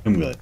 Komm gleich.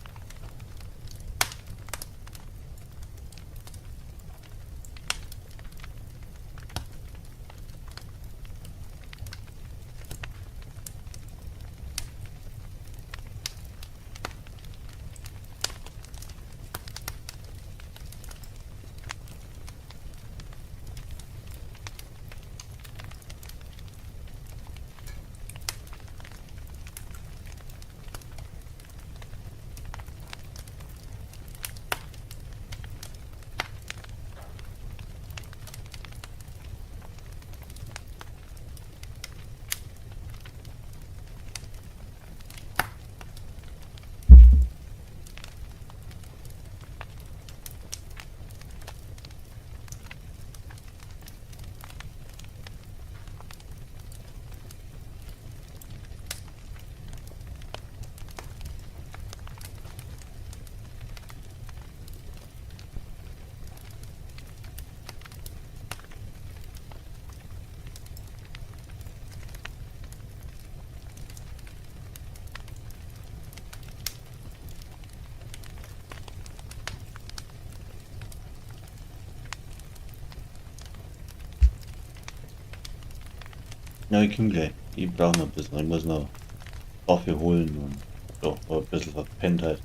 Ja, ich komm gleich. Ich brauche noch ein bisschen. Ich muss noch Kaffee holen und so, ein bisschen verpennt halt.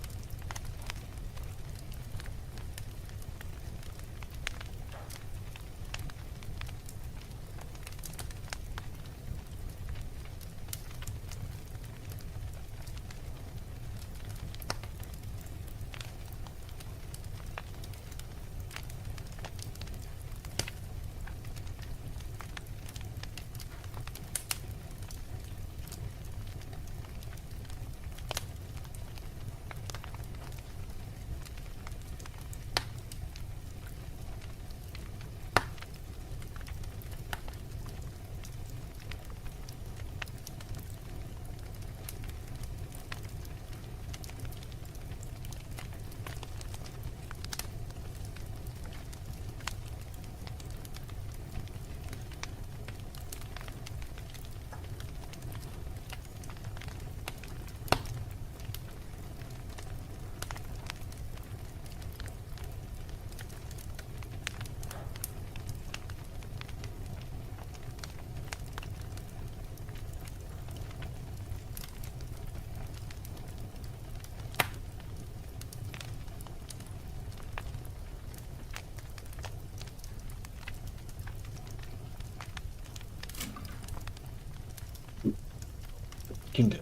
Kinder.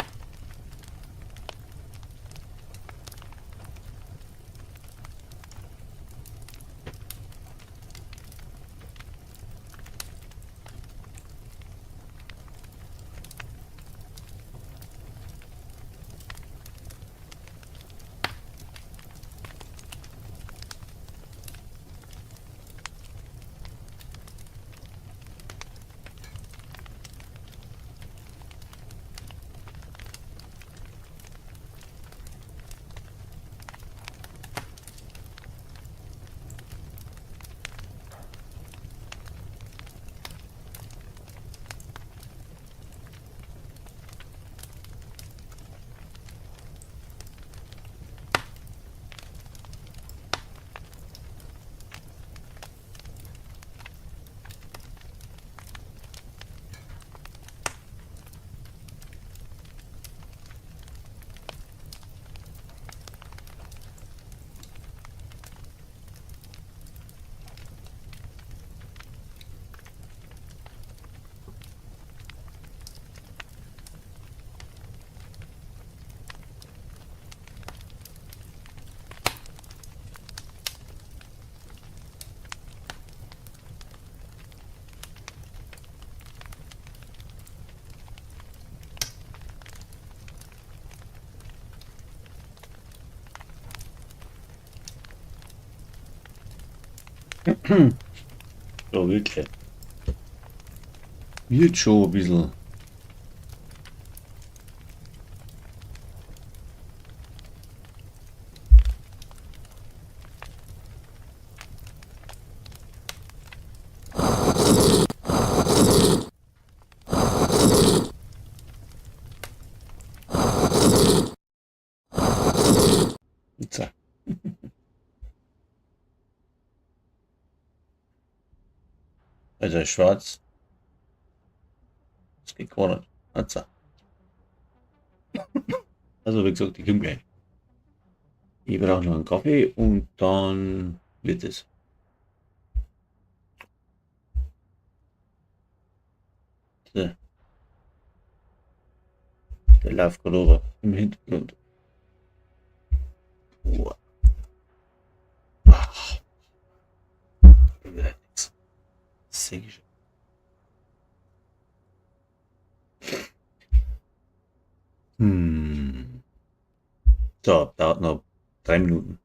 Ja, wirklich. Wird schon ein bisschen. Also schwarz. Das geht gar nicht. Also, also wie gesagt, ich komme gleich. Ich brauche noch einen Kaffee und dann wird es. So. Der läuft gerade rüber im Hintergrund. Boah. Ach. Hm. So, dauert noch 3 Minuten.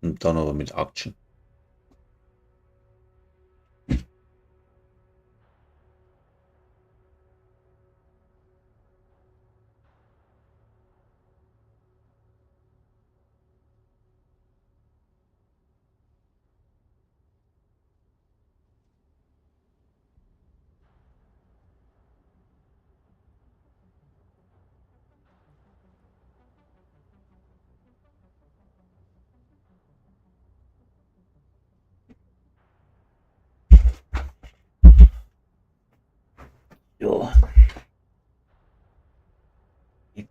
Und dann aber mit Action. Ja. Ich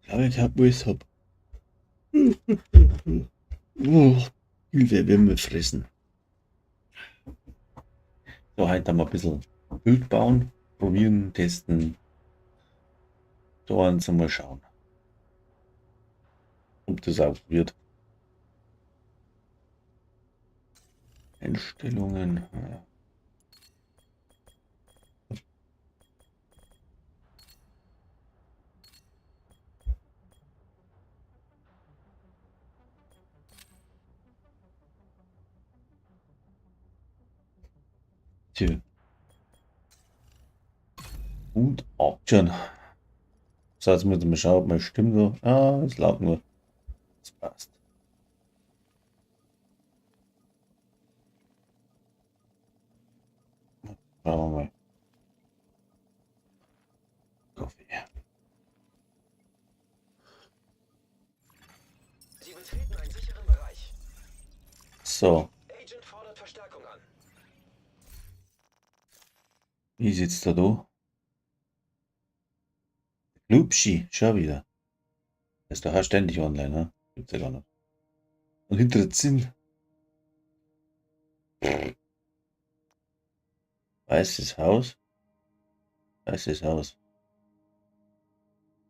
glaube, ich hab alles hab. Oh, Hilfe, wir fressen. So, heute haben wir ein bisschen Bild bauen, probieren, testen. So, und mal schauen, ob das auch wird. Einstellungen. Ja. Tja. Und Action. So, jetzt müssen wir mal schauen, ob meine Stimme so. Ah, es laut nur. Das passt. Schauen wir mal. Kaffee. Sie betreten einen sicheren Bereich. So. Agent fordert Verstärkung an. Wie sitzt da da? Lupschi, schon wieder. Der ist doch auch ständig online, ne? Gibt's ja gar nicht. Und hinter der Zinn. Weißes Haus. Weißes Haus.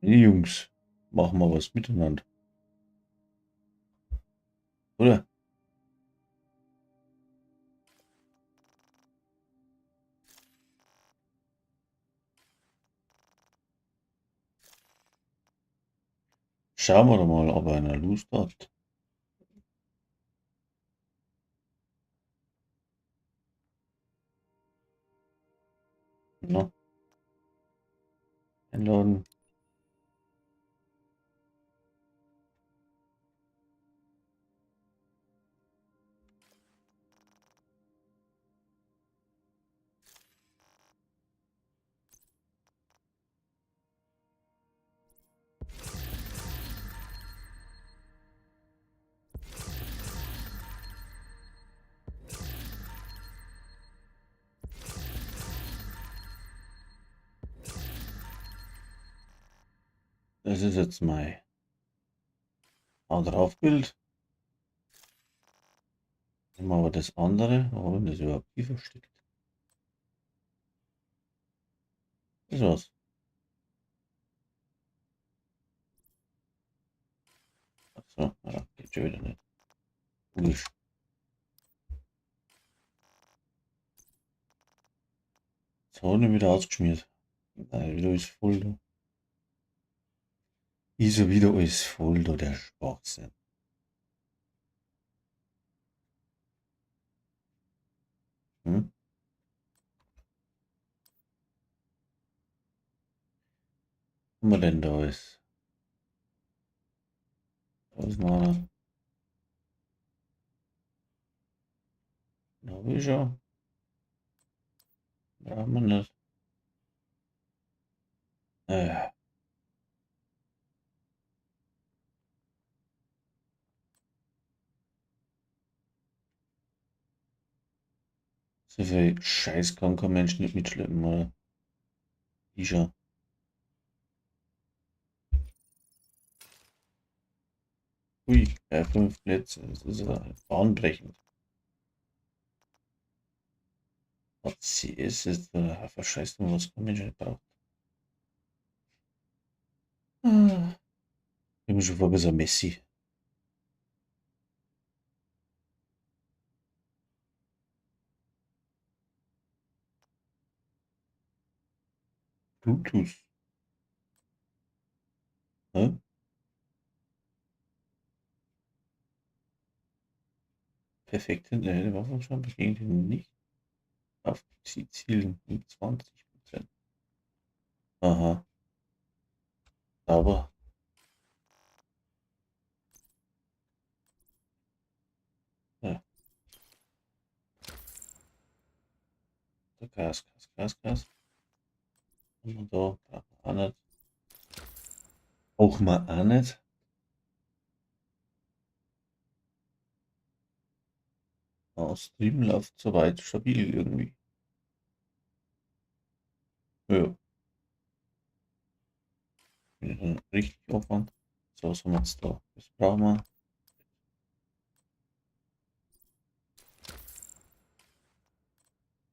Die Jungs, machen wir was miteinander. Oder? Schauen wir doch mal, ob einer Lust hat. No. Einladen. Das ist jetzt mein Hau drauf Bild. Nehmen wir aber das andere. Warum das überhaupt hier versteckt? Das war's. Achso, ja, geht schon wieder nicht. Logisch. Jetzt habe ich wieder ausgeschmiert. Nein, wieder ist voll da. Ist ja wieder alles voll da, der Schwachsinn. Hm? Was haben wir denn da alles? Da ist noch einer. Den hab ich schon. Brauchen wir nicht. Äh. So viel Scheiß kann kein Mensch nicht mitschleppen, oder? Ich schon. Ui, 5 Plätze, das ist ja bahnbrechend. Was sie ist, ist eine Verscheißung, was kein Mensch nicht braucht. Ah. Ich bin schon vor wie so ein Messi. Bluetooth. Hä? Perfekt in der Waffenschrank begegnet ihn nicht auf die Zielen um 20%. Aha. Aber ja. So, Gas, Gas, Gas, Gas. Und da braucht man auch nicht. Auch mal auch nicht. Stream läuft soweit stabil irgendwie. Ja. Dann richtig anfangen. So, was haben wir jetzt da? Das brauchen wir.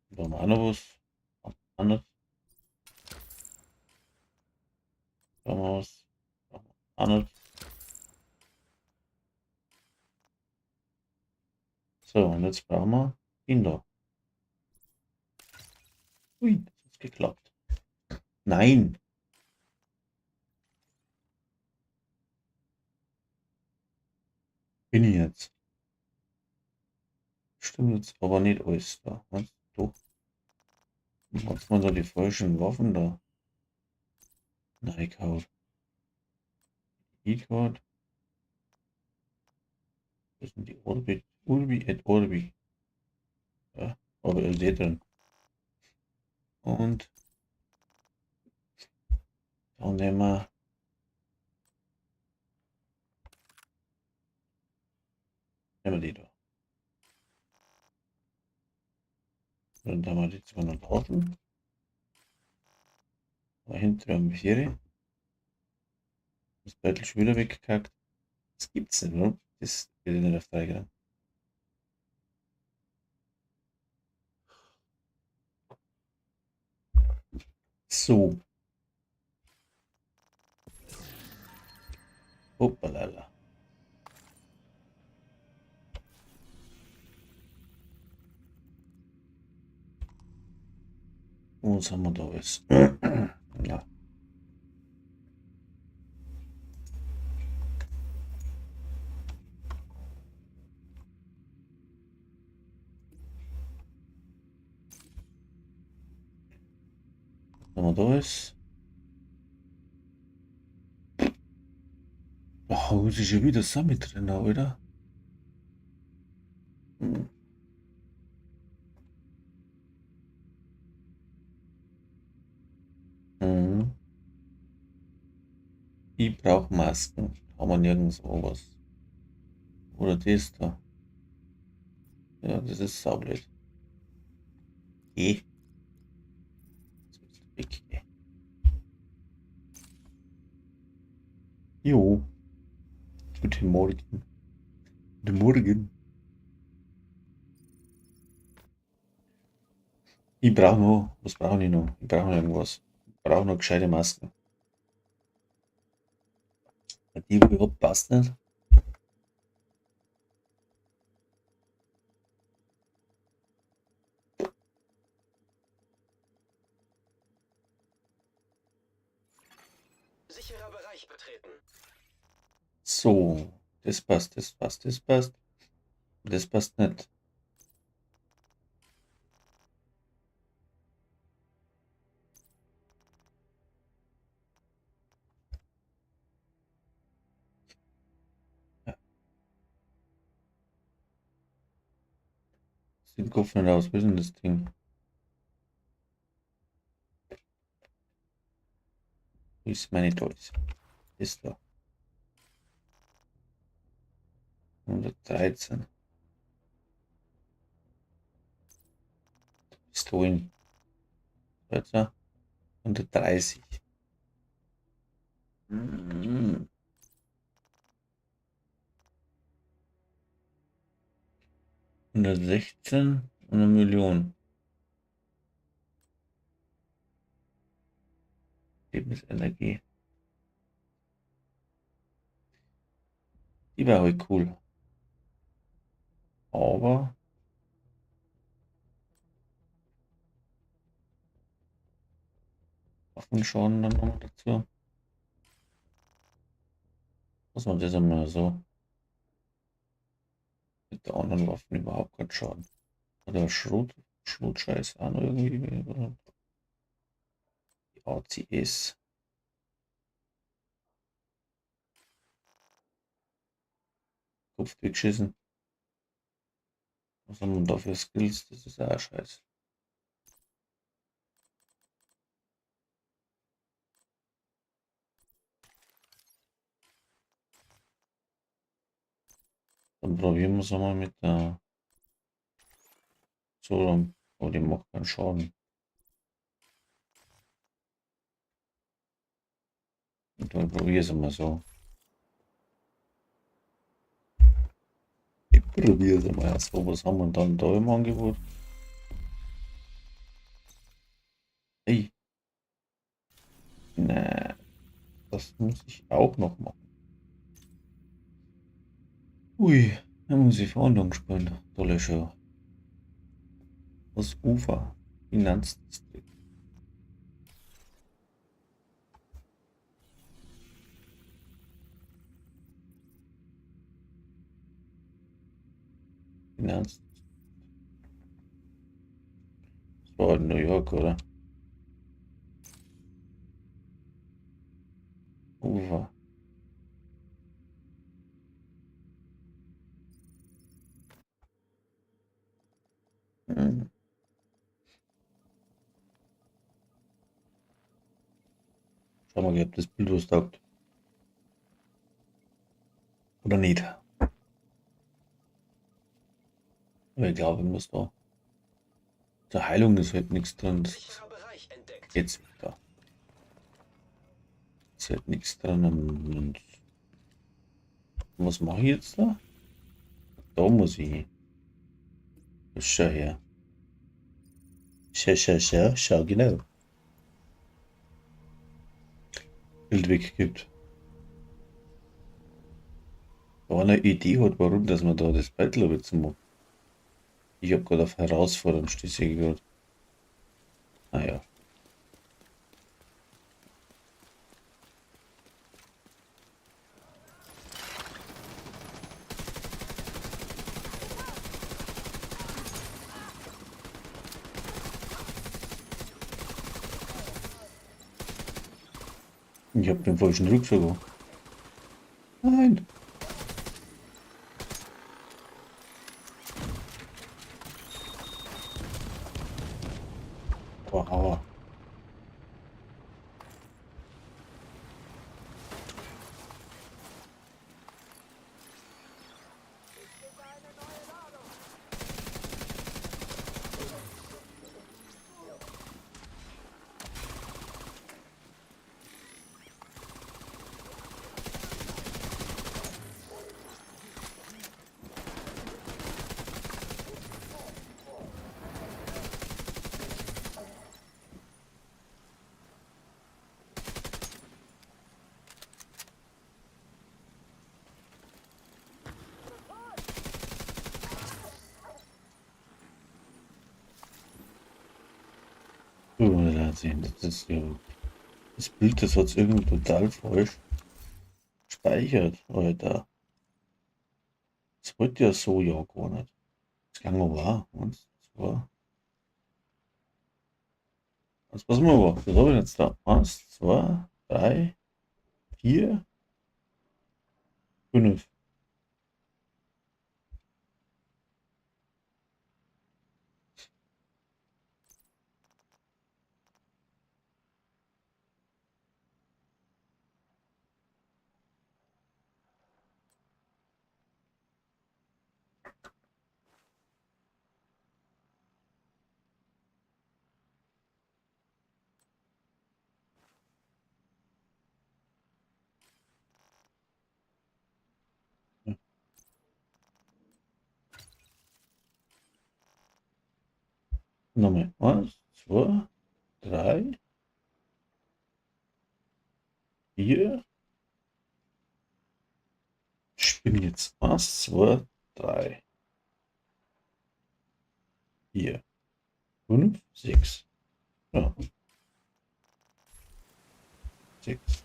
Da haben wir auch noch was. Auch nicht. Da haben wir was. Auch nicht. So, und jetzt brauchen wir ihn da. Ui, das hat geklappt. Nein! Bin ich jetzt. Stimmt jetzt aber nicht alles da. Was? Doch. Hat man da die falschen Waffen da? Nein, kaut. E-Card. Das sind die Orbit. Urbi et Orbi. Ja, aber LD drin. Und dann nehmen wir die da. Dann haben wir die 200.000. Da hinten haben wir 4. Das Battle schon wieder weggekackt. Das gibt's nicht, oder? Das wird nicht auf 3 gehen. So. Hoppalala. Was haben wir da alles? Ja. Was haben wir da alles? Oh, das ist schon wieder Summit drin, oder? Hm. Mhm. Ich brauch Masken. Haben wir nirgendwo was. Oder das da. Ja, das ist saublöd. Geh. Jetzt bist du weg, geh. Jo. Guten Morgen. Guten Morgen. Ich brauch noch. Was brauch ich noch? Ich brauch noch irgendwas. Ich brauch noch gescheite Masken. Die überhaupt passt nicht. Sicherer Bereich betreten. So, das passt, das passt, das passt. Das passt nicht. Sieht Kopf nicht aus. Was ist denn das Ding? Ist meine Toys. Ist da. 113. Pistolen. 130. Mhm. 116 und 1 Million. Lebensenergie. Die war halt cool. Aber Waffenschaden dann nochmal dazu. Muss man das einmal so. Mit der anderen Waffen überhaupt keinen Schaden. Oder Schrotscheiß auch noch irgendwie. Die ACS. Kopf weggeschissen. Was haben wir da für Skills? Das ist auch scheiße. Dann probieren wir es einmal mit der so, aber die macht keinen Schaden. Und dann probiere es einmal so. Ich probiere es einmal so. Was haben wir dann da im Angebot? Ey. Nee. Das muss ich auch noch machen. Ui, da muss ich Verhandlung spielen. Tolle Show. Das Ufer. Finanzdistrikt. Finanzdistrikt. Das war in New York, oder? Ufer. Hm. Schau mal, ob das Bild was taugt. Oder nicht. Aber ich glaube, ich muss da. Zur Heilung ist halt nichts drin. Das jetzt da. Ist halt nichts drin. Und was mache ich jetzt da? Da muss ich hin. Schau her. Schau, schau, schau, schau genau. Bild weggibt. Da eine Idee hat, warum dass man da das Battle jetzt macht. Ich habe gerade auf Herausforderung schließlich gehört. Naja. Ich habe den falschen Rucksack. Nein. Boah, aua. Das ist ja das Bild, das hat es irgendwie total falsch gespeichert, Alter. Das wollte ja so ja gar nicht. Das ging aber auch. 1, 2. Was passen wir aber? Was habe ich jetzt da? 1, 2, 3, 4, 5. Nochmal. 1, 2, 3, 4. Ich bin jetzt 1, 2, 3, 4, 5, 6. Ja. 6.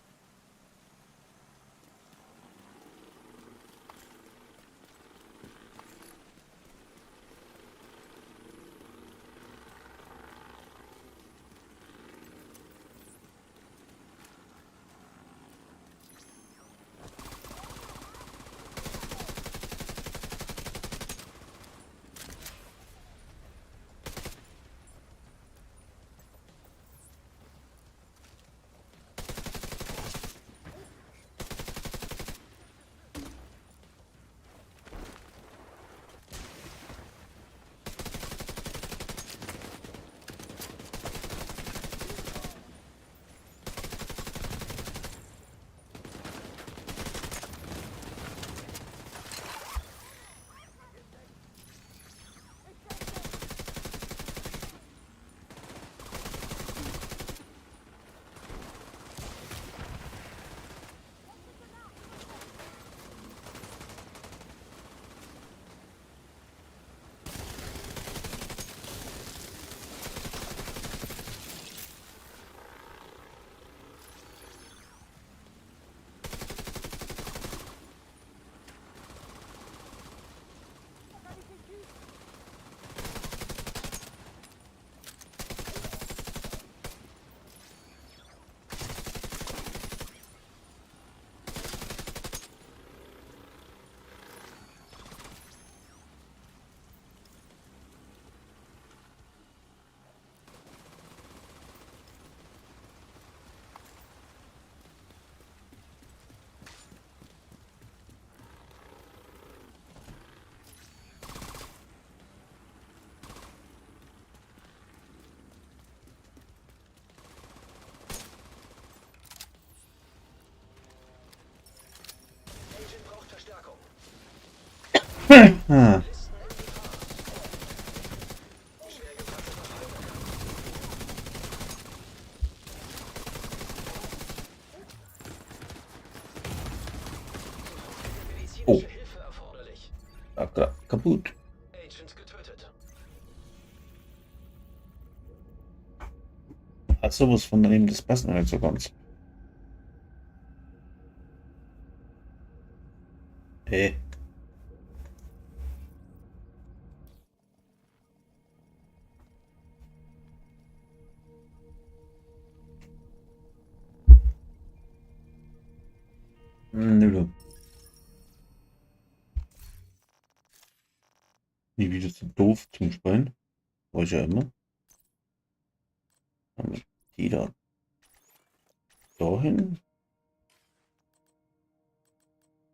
Ah. Oh. Kaputt. Hat sowas von daneben, das passt noch nicht so ganz. Hey. Nö. Die Videos sind doof zum Spielen. Weiß ich ja immer. Haben die da dahin?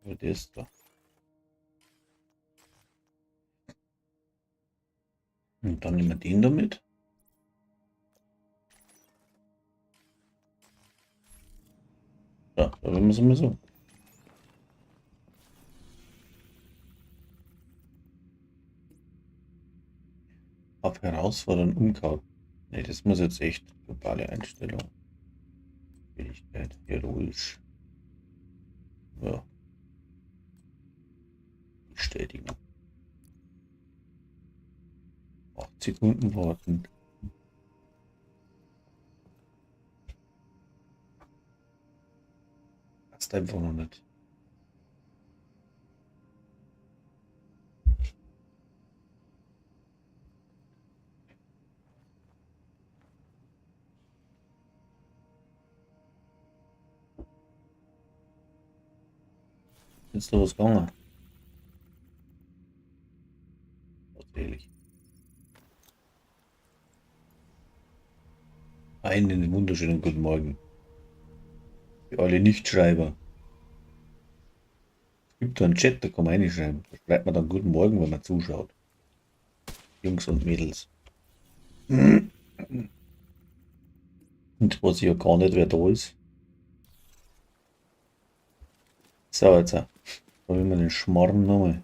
Aber der ist da. Und dann nehmen wir den damit. Ja, dann müssen wir so. Auf Herausfordern umkaut. Ne, das muss jetzt echt globale Einstellung. Fähigkeit, heroisch. Ja. Bestätigen. 8 Sekunden warten. Passt einfach noch nicht. Ist da was gegangen? Tatsächlich. Einen wunderschönen guten Morgen. Für alle Nichtschreiber. Es gibt da einen Chat, da kann man reinschreiben. Da schreibt man dann guten Morgen, wenn man zuschaut. Jungs und Mädels. Und weiß ich ja gar nicht, wer da ist. So, jetzt auch. Probieren wir den Schmarrn nochmal.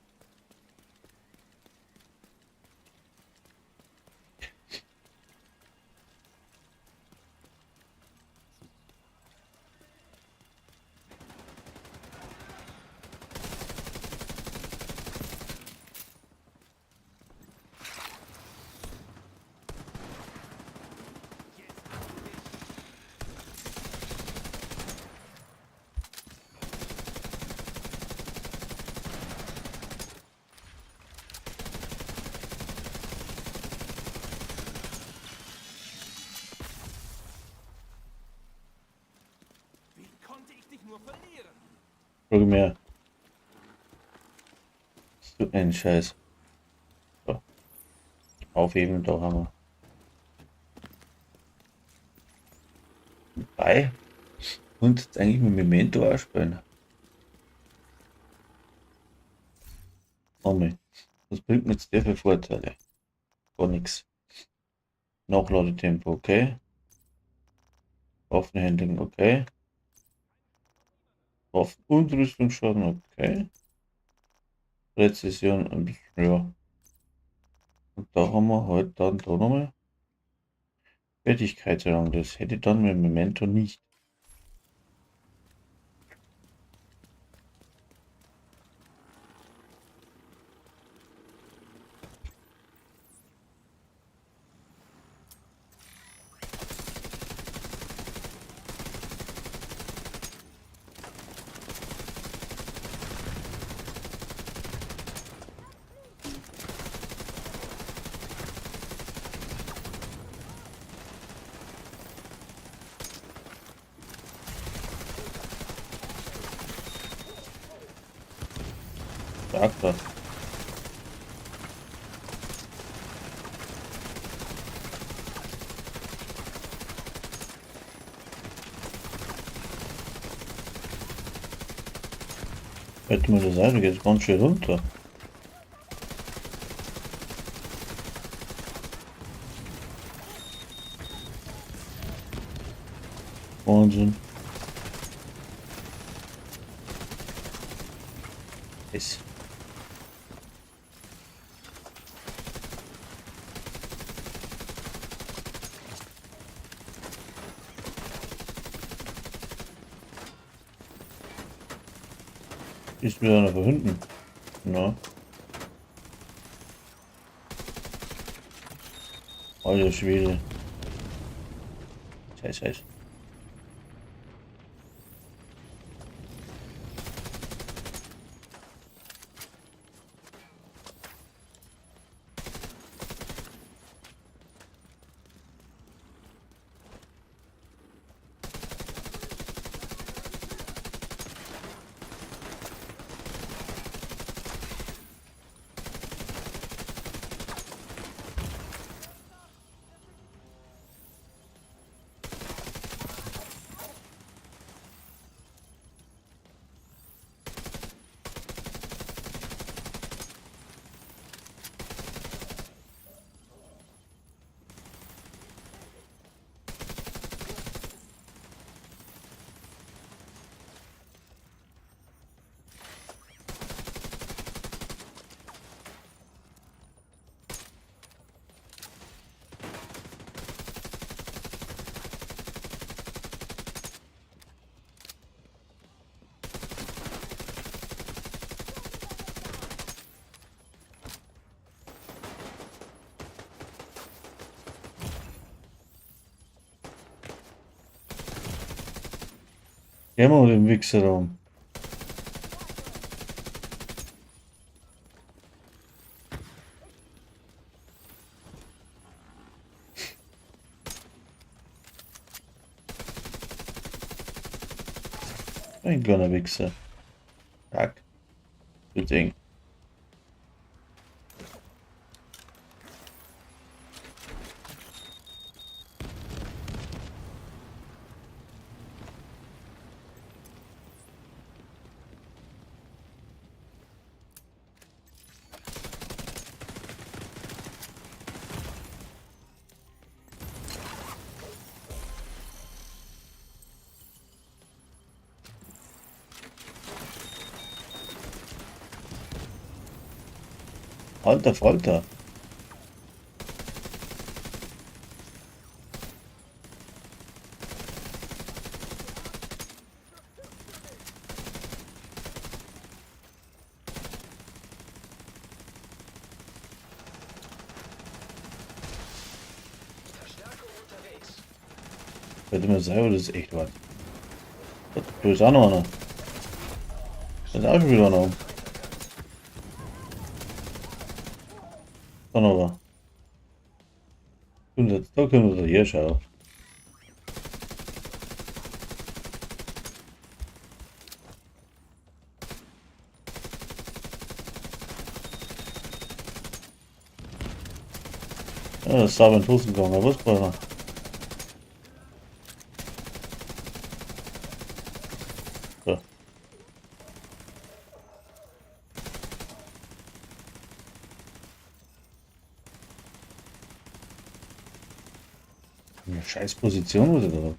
Frage mehr. So ein Scheiß. So. Aufheben, da haben wir. Bei. Und jetzt eigentlich mit Memento auch spielen. Nochmal. Was bringt mir jetzt der für Vorteile? Gar nichts. Nachladetempo, okay. Waffenhandling, okay. Waffen- und Rüstungsschaden, okay. Präzision, ein bisschen, ja. Und da haben wir halt dann da nochmal Fertigkeitsrang. Das hätte ich dann mit Memento nicht. Stark da. Hätte man das auch, geht ganz schön runter. Wahnsinn. Ist. Ist wieder einer von hinten. Na. Alter Schwede. Scheiß, scheiß. Gehen wir den Wichser rum. Ein kleiner Wichser. Zack. Ding. Alter Falter. Verstärkung unterwegs. Hätte man selber, das ist echt was. Da ist auch noch einer. Da ist auch schon wieder einer. Da noch was. Und da können wir hier schauen. Ja, das ist sauber in die Hosen gegangen, was brauchen wir? So. Eine scheiß Position, was ich da hab.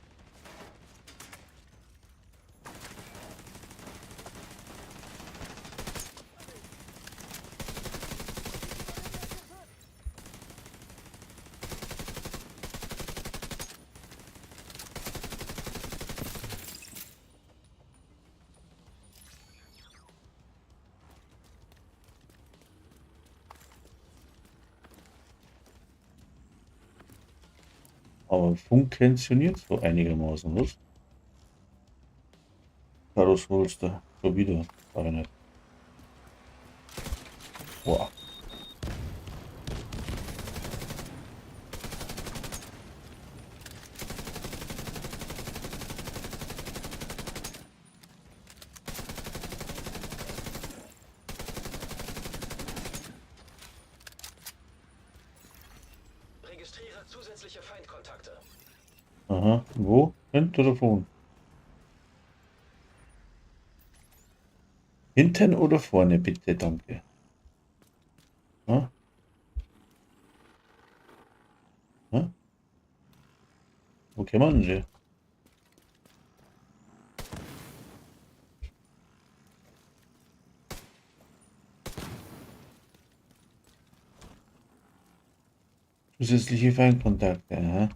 Aber funktioniert so einigermaßen, was? Carlos Holster, schon wieder, aber nicht. Boah. Registriere zusätzliche Feindkontakte. Aha, wo? Hinten oder vorne? Hinten oder vorne, bitte, danke. Ha? Ha? Wo kommen sie? Zusätzliche Feindkontakte, aha.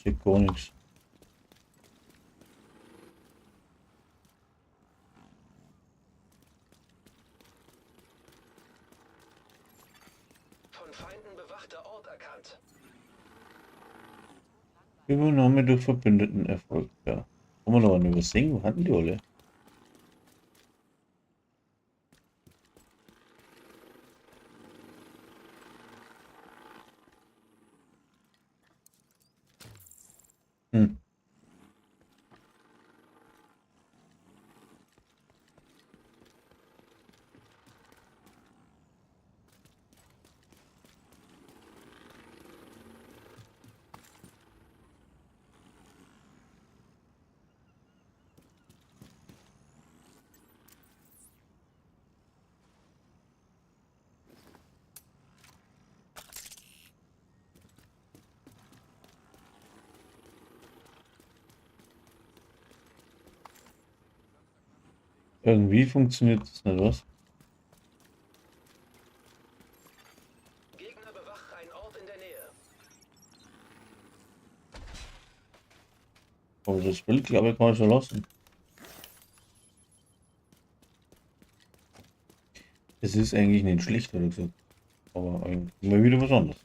Sieht gar nichts. Von Feinden bewachter Ort erkannt. Übernahme durch Verbündeten erfolgt, ja. Kann man noch einen übersehen? Wo hatten die alle? Irgendwie funktioniert das nicht, was? Gegner bewachen einen Ort in der Nähe. Aber das Bild, glaube ich, kann ich schon lassen. Es ist eigentlich nicht schlecht, oder gesagt. Aber eigentlich immer wieder was anderes.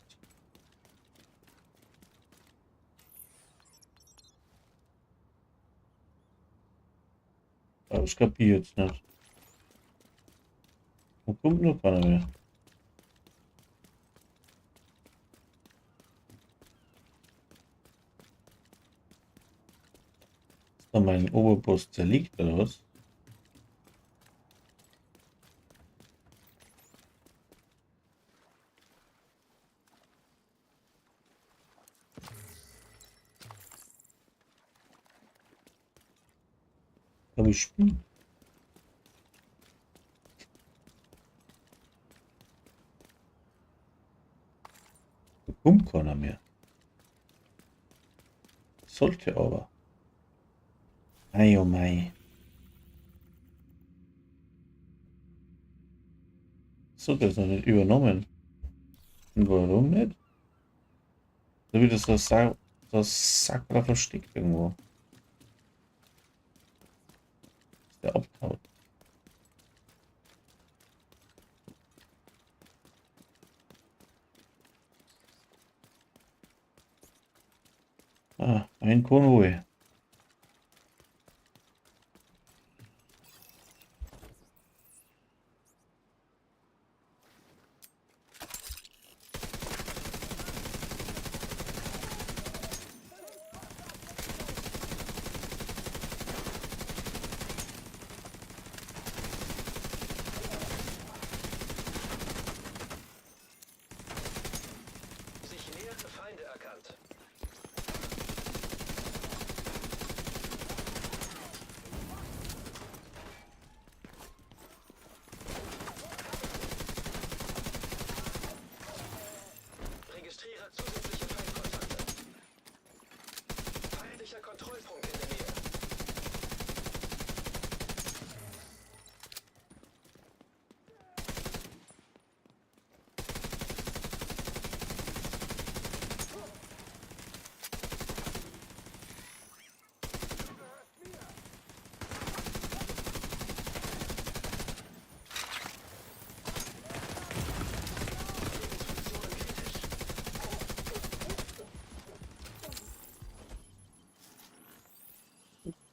Aber das kapiere ich jetzt nicht. Wo kommt noch keiner mehr? Ist da mein Oberboss zerlegt oder was? Aber ich spiele. Da kommt keiner mehr. Sollte aber. Ei, oh mei. So, der ist noch nicht übernommen. Und warum nicht? Da wird das Sakra versteckt irgendwo. Ist der abgehauen? Ah, ein Konvoi.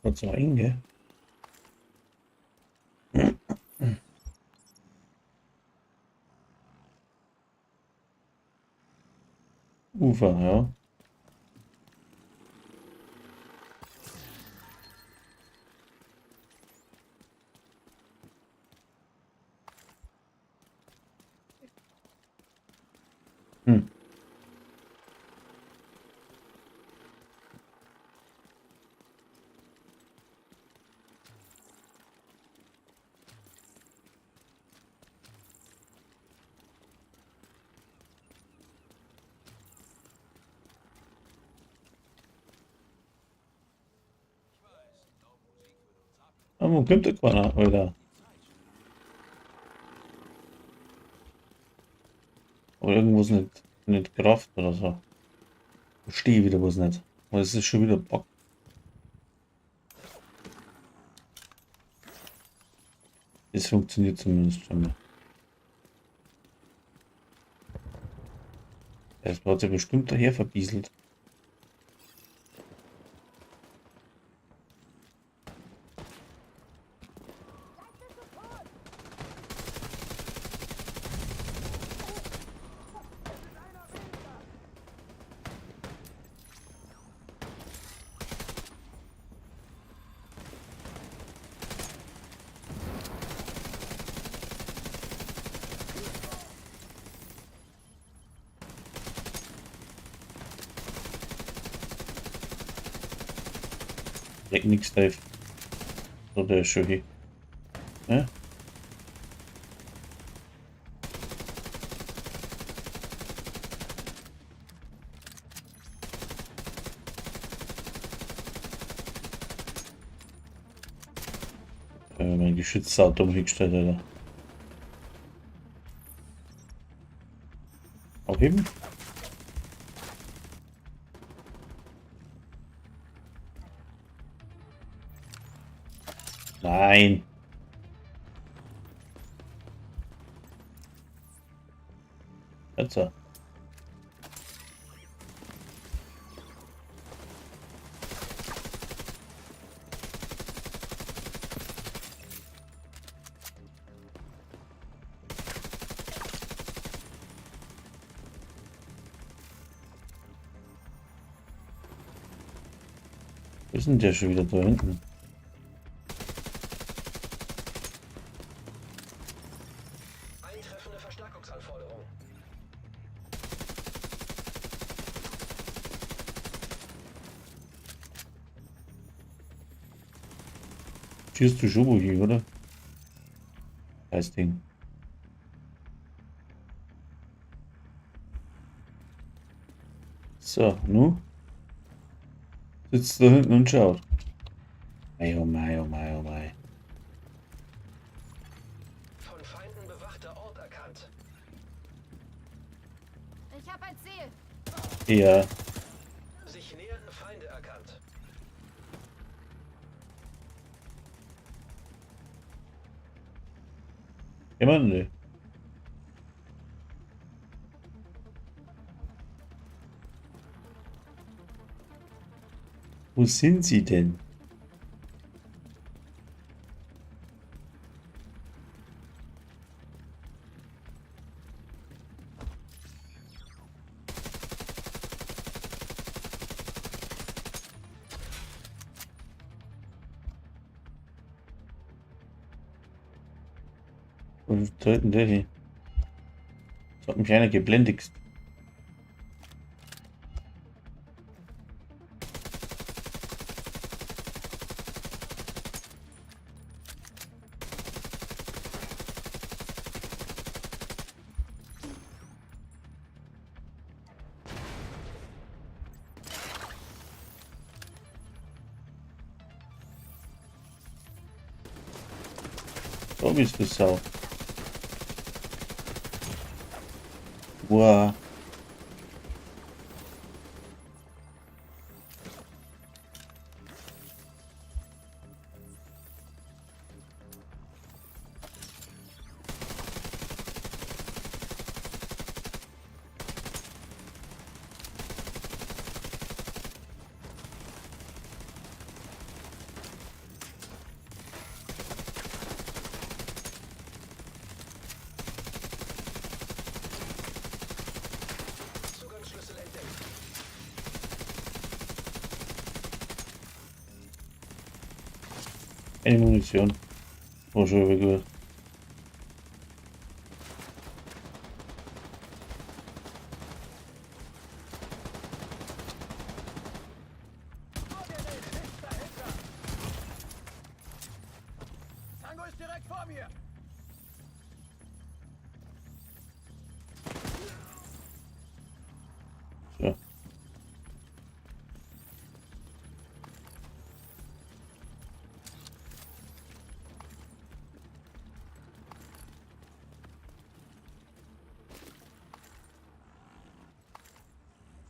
Grad so eng, gell? Ufer, ja. Hm. Ah, wo kommt der keiner, Alter? Aber irgendwas nicht Kraft oder so. Verstehe wieder was nicht. Aber es ist schon wieder Bock. Es funktioniert zumindest schon mal. Das hat sich bestimmt daher verbieselt. Nix drauf. So, der ist schon hier. Ja? Mein Geschützauto hingestellt, Alter. Aufheben? Nein. Jetzt. Wir sind ja schon wieder da hinten. Eintreffende Verstärkungsanforderung. Schießt du schon wohin, oder? Scheiß Ding. So, nu? Sitzt da hinten und schaut. Mei, oh mei, oh mei, oh mei. Von Feinden bewachter Ort erkannt. Ich habe ein Ziel. Ja. Sich nähernde Feinde erkannt. Immer ne. Wo sind sie denn? Wo sollten der hin? Jetzt hat mich einer geblendigt. Da bist du Sau. Wow. Eine Munition. War schon wieder gut. Tango ist direkt vor mir. So.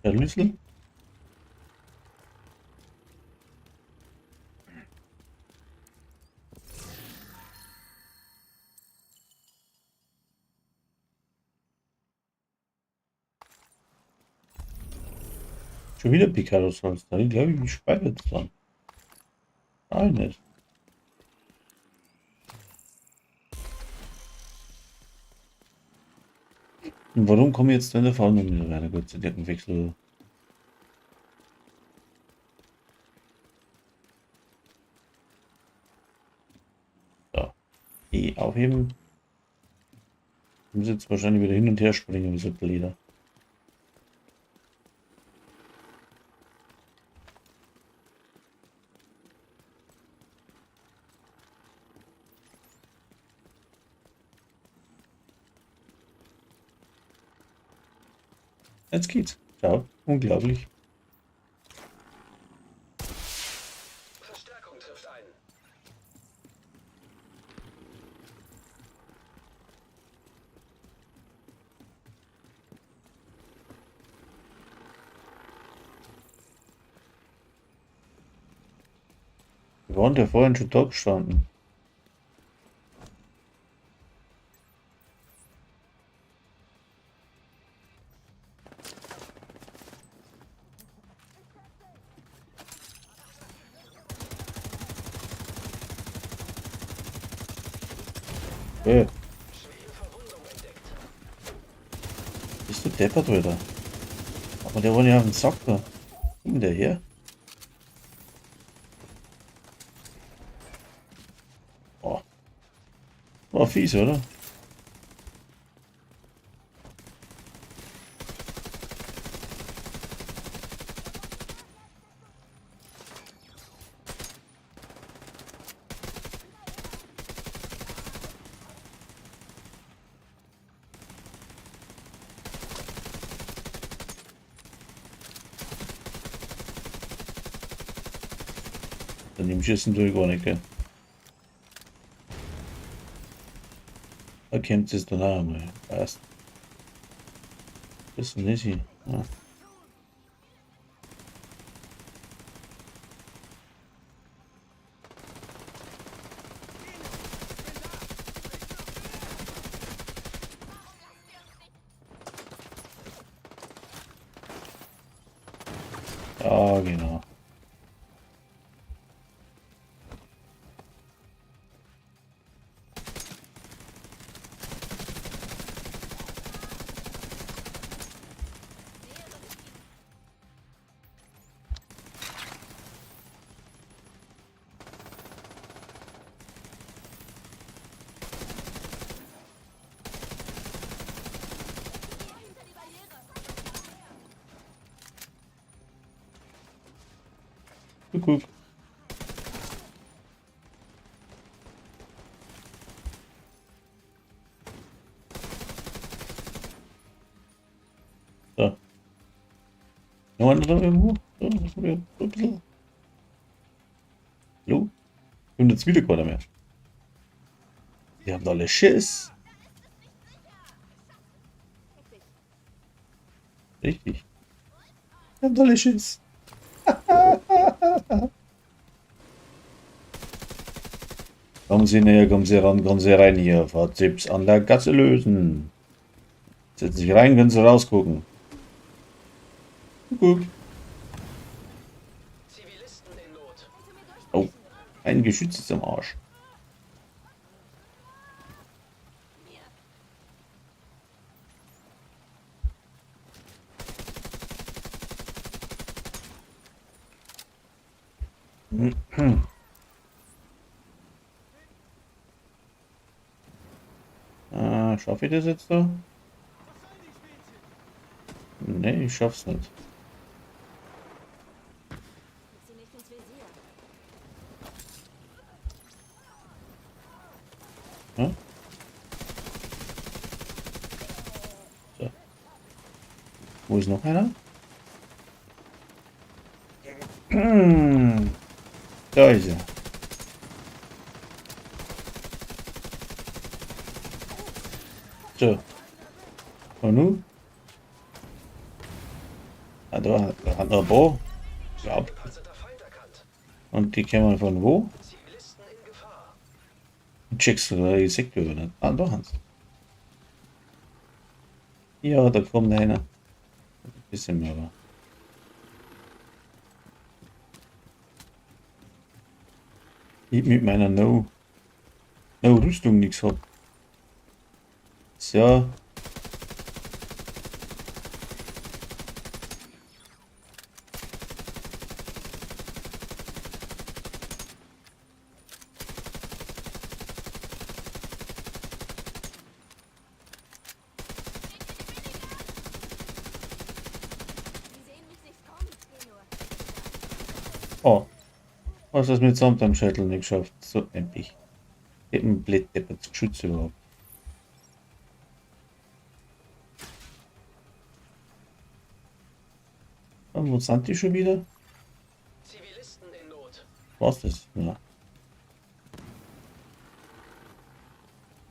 Der Lüssel? Schon wieder Picasso Salz. Da glaube ich, mich speichert dran. Nein, nicht. Und warum komme ich jetzt in der Falle nicht rein? Gut, zu Deckenwechsel. So. E aufheben. Ich muss jetzt wahrscheinlich wieder hin und her springen, wie so ein Blöder. Jetzt geht's. Ciao. Unglaublich. Verstärkung trifft ein. Wir waren ja vorhin schon da gestanden. Hey, Schwere Verwundung entdeckt. bist du deppert, Alter? Aber der war ja auf den Sack da. Kommt der her? Oh. War fies, oder? Daneben schießen tue ich gar nicht, gell? Da kommt es dann auch einmal. Passt. Das ist nicht hin. Ja. Ja, genau. Kuckuck. So. Noch einer da irgendwo? So, so ein bisschen. Hallo? Kommt jetzt wieder keiner mehr. Die haben alle Schiss. Richtig. Die haben alle Schiss. Kommen Sie näher, kommen Sie ran, kommen Sie rein hier. Fahrtipps an der Gasse lösen. Setzen Sie sich rein, können Sie rausgucken. Guck. Zivilisten in Not. Oh, ein Geschütz ist am Arsch. Ah, schaffe ich das jetzt da? Nee, ich schaff's nicht. Krieg sie nicht ins Visier. Hm? So. Wo ist noch einer? Da ist er. So. Und nun? Ah, da hat noch ein paar. Glaub. Gepanzerter Feind erkannt. Und die kämen von wo? Zivilisten in Gefahr. Checkst du da die Sekte oder nicht? Ah, da haben's. Ja, da kommt einer. Ein bisschen mehr, aber. Ich mit meiner No Rüstung nichts hab. So. Sie sehen mich nicht kommen. Geh nur. Oh. Was hast du mit samt am Schädel nicht geschafft? So endlich. Eben blöd, deppert Geschütz überhaupt. Und wo sind die schon wieder? Zivilisten in Not. Was das? Ja.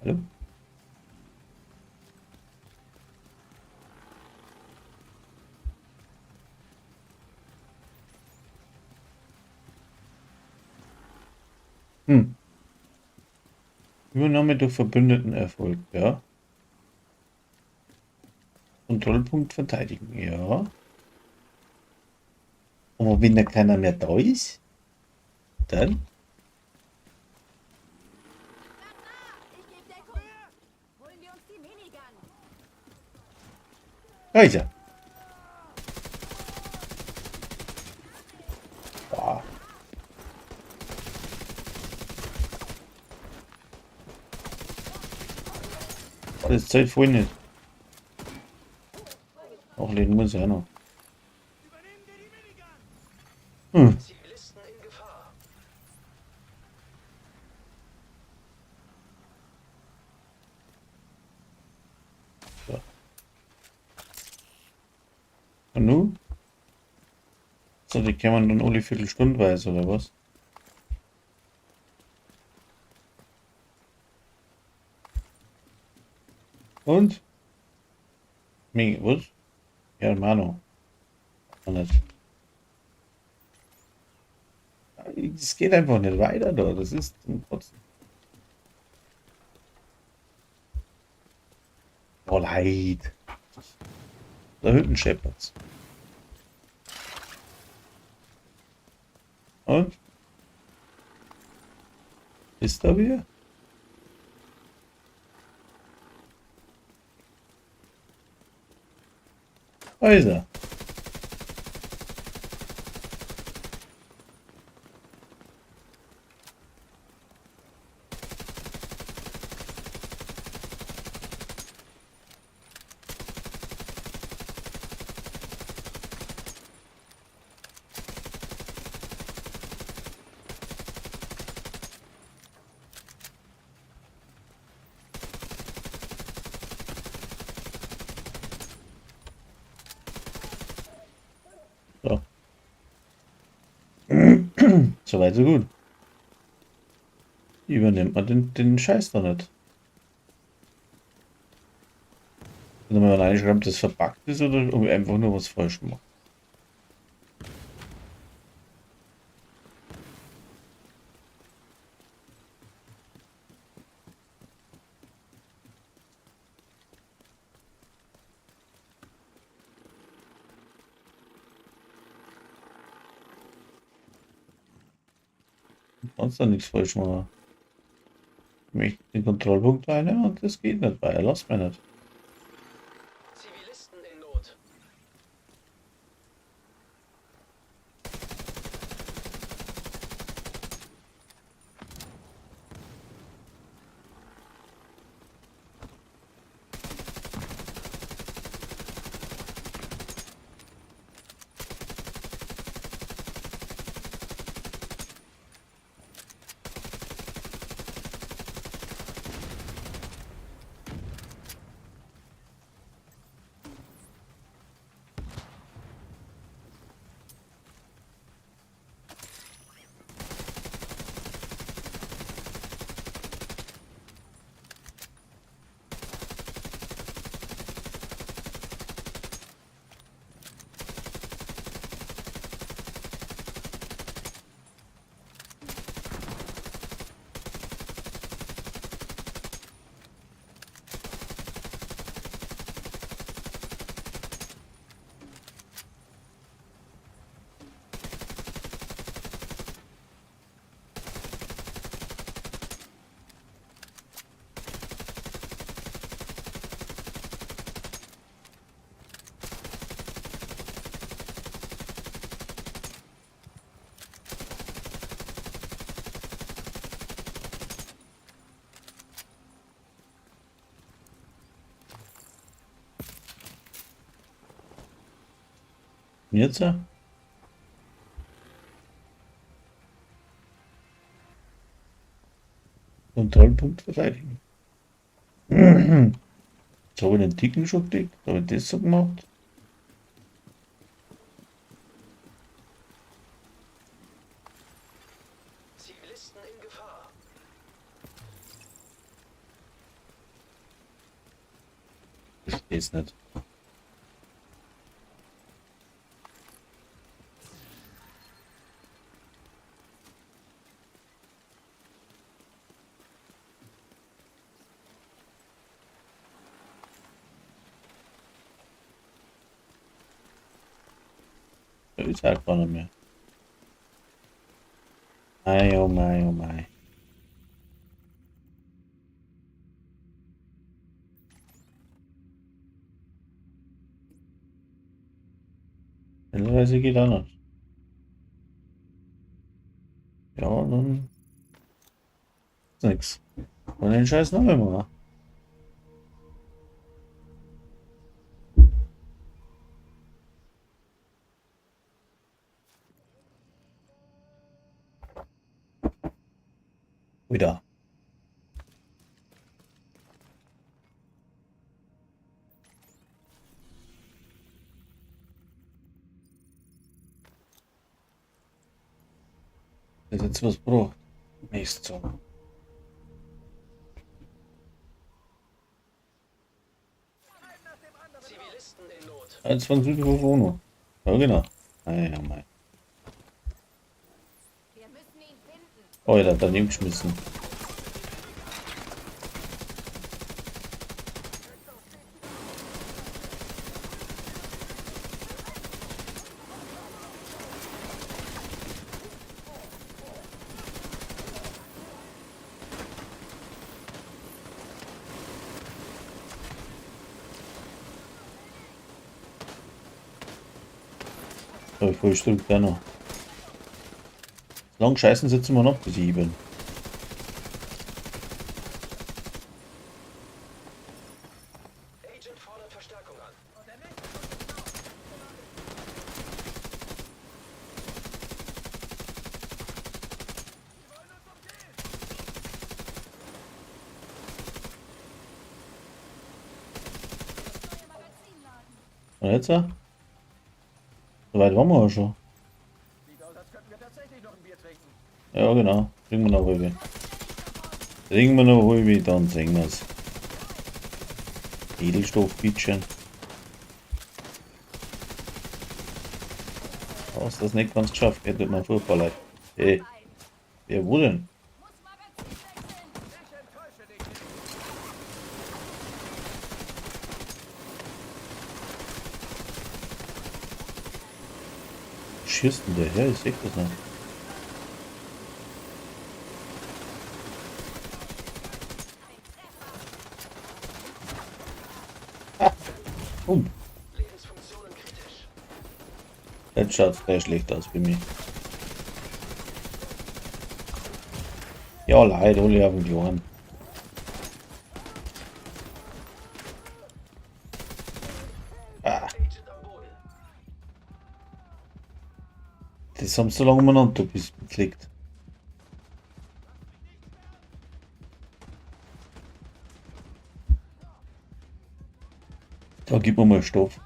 Hallo? Hm. Übernahme durch Verbündeten erfolgt, ja. Kontrollpunkt verteidigen, ja. Aber wenn da keiner mehr da ist, dann Ich geb Deckung. Holen wir uns die Minigun. Da ist er. Boah. Das zählt voll nicht. Nachlegen muss ich auch noch. Hm. Zivilisten in Gefahr. Und nun? So, die kämen dann alle Viertelstundenweise, oder was? Und? Mi, was? Hermano. Auch nicht. Es geht einfach nicht weiter da. Das ist zum Kotzen. Oh, leid. Da hinten scheppert's. Und? Ist da wieder? Da ist er. So. Soweit, so gut. Übernimmt man den Scheiß da nicht. Wenn man reinschreibt, dass verpackt ist oder ob ich einfach nur was falsch mache. Du kannst da nichts falsch machen. Ich möchte den Kontrollpunkt einnehmen und das geht nicht, weil er lässt mich nicht. Zivilisten in Not. Und jetzt? Kontrollpunkt verteidigen. Jetzt habe ich den dicken schon gekriegt. Habe ich das so gemacht? Zivilisten in Gefahr. Verstehe es nicht. Da ist halt gar nicht mehr. Mei, oh mei, oh mei. Schnellreise geht auch noch. Ja, dann ist nix. Und den Scheiß noch immer. Wieder. Das ist jetzt was braucht. Mist so. Zivilisten in Not. 21 Uhr noch. Ja, genau. Ah, ja, mei. Wir müssen ihn finden. Oh, der hat daneben geschmissen. So, ich frühstück da noch. Lang scheißen sitzen wir noch, bis ich hier bin. Agent fordert Verstärkung an. Und jetzt? So weit waren wir ja schon. Sieht aus, als könnten wir tatsächlich noch ein Bier trinken. Ja, genau. Trinken wir noch halbe. Trinken wir noch halbe, dann sehen wir's. Edelstoff, bitteschön. Hast das nicht ganz geschafft, gell? Tut mir furchtbar leid. Hey, wer wo denn? Muss Magazin wechseln. Ich enttäusche dich nicht. Schießt denn der her? Ich seh das nicht. Ah. Lebensfunktionen kritisch. Jetzt schaut's gleich schlecht aus bei mir. Ja, leid, hol ich auf den Kleinen. Ah, Agent am Boden. das haben sie so lange umeinander, bis es liegt. Da gib mir mal Stoff.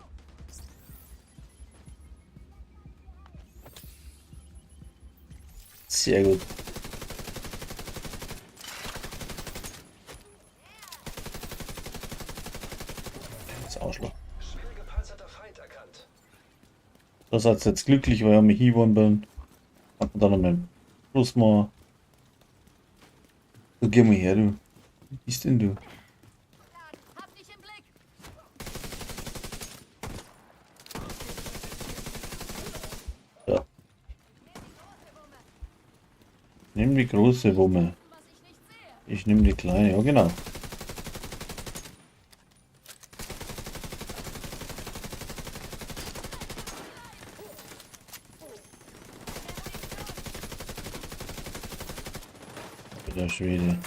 Sehr gut. Das Arschloch. Schwer gepanzerter Feind erkannt. Da seid ihr jetzt glücklich, weil ich mich hier geworden bin. Hat man dann noch mal Plus mal. So, geh mal her, du. Wie bist denn du? Hab dich im Blick. Ja. Nimm die große Wumme. Was ich nicht sehe. Ich nehme die kleine, ja genau. Der Schwede.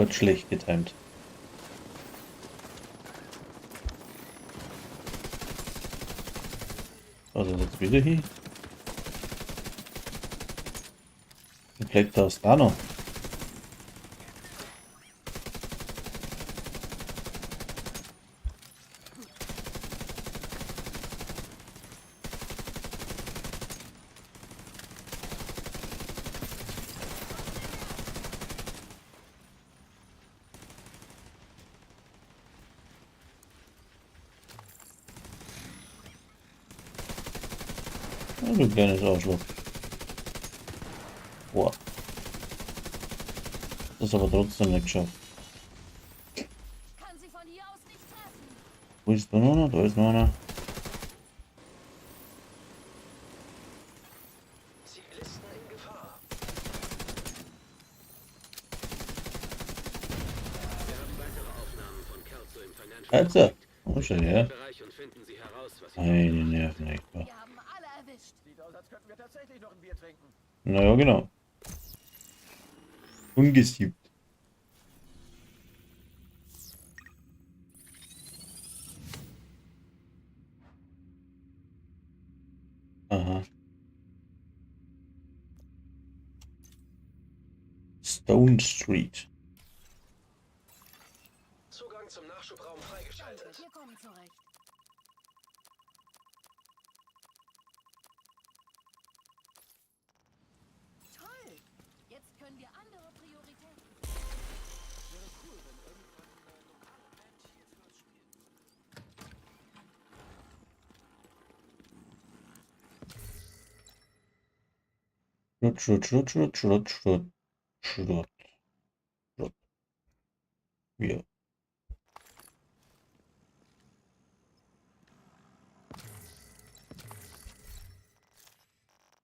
Heute schlecht getimt. Also jetzt wieder hier. Vielleicht das da noch. Ja, du kleines Arschloch. Boah. Das ist aber trotzdem nicht geschafft. Kann sie von hier aus nicht treffen. Wo ist da noch einer? Da ist noch einer. Zivilisten in Gefahr. Wir haben weitere Aufnahmen von Kelso im Financial Alter. Oh, schau her. Bereich und finden Sie heraus, was Sie Meine Nerven echt. Wir haben alle erwischt. Sieht aus, als könnten wir tatsächlich noch ein Bier trinken. Naja, genau. Ungesiebt. Aha. Stone Street. Zugang zum Nachschubraum freigeschaltet. Wir kommen zurecht. Toll! Jetzt können wir andere Prioritäten. Rutsch, rutsch, rutsch, rutsch, rutsch, rutsch, rutsch, rutsch. Ja.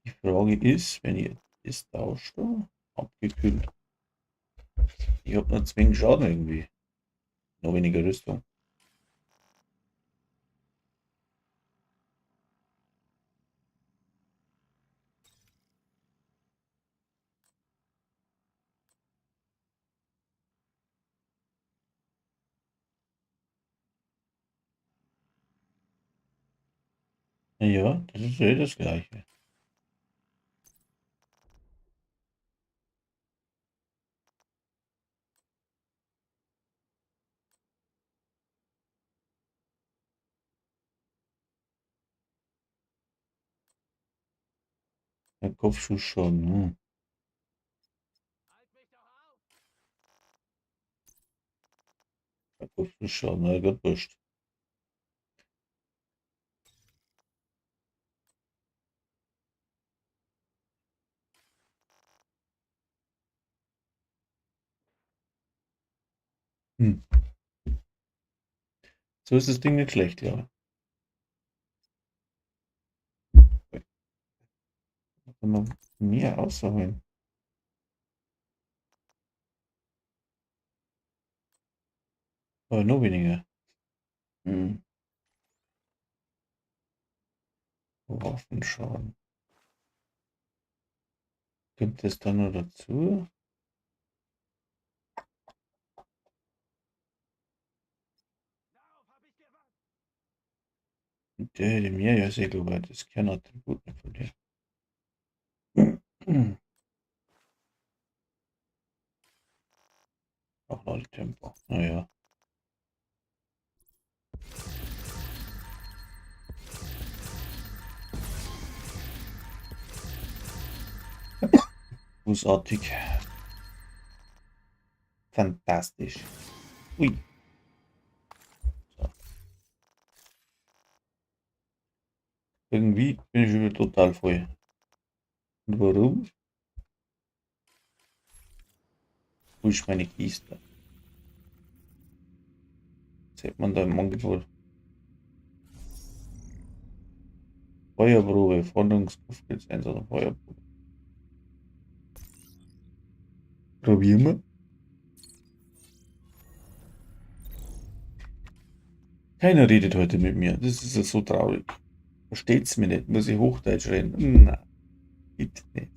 Die Frage ist, wenn ihr das tauscht, da, abgekühlt. Ich habe noch zwingend Schaden irgendwie. Noch weniger Rüstung. Ja, das ist eh das Gleiche. Der Kopfschuss schon. Hm. Der Kopfschuss schon, na gut, wurscht. Hm. So ist das Ding nicht schlecht, ja. Kann man mehr rausholen. Aber noch weniger. Hm. Waffenschaden. Gibt es da noch dazu? Der hätte mir ja sehr glaube ich, das ist kein Attribut mehr von dir. Auch Ladetempo. Naja. Großartig. Fantastisch. Ui. So. Irgendwie bin ich wieder total voll. Und warum? Wo ist meine Kiste? Was hat man da im Angebot? Feuerprobe, Forderungskopfgeld oder Feuerprobe. Probieren wir. Keiner redet heute mit mir. Das ist ja so traurig. Versteht's mir nicht. Muss ich Hochdeutsch reden? Na, geht nicht.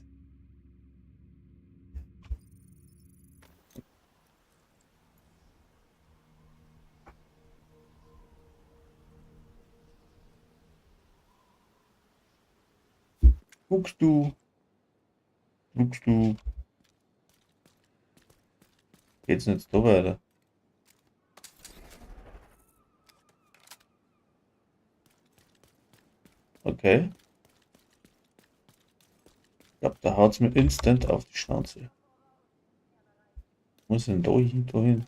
Guckst du? Guckst du? Geht's denn jetzt da weiter? Okay. Ich glaube, da haut's mir instant auf die Schnauze. Muss denn da hin? Da hin?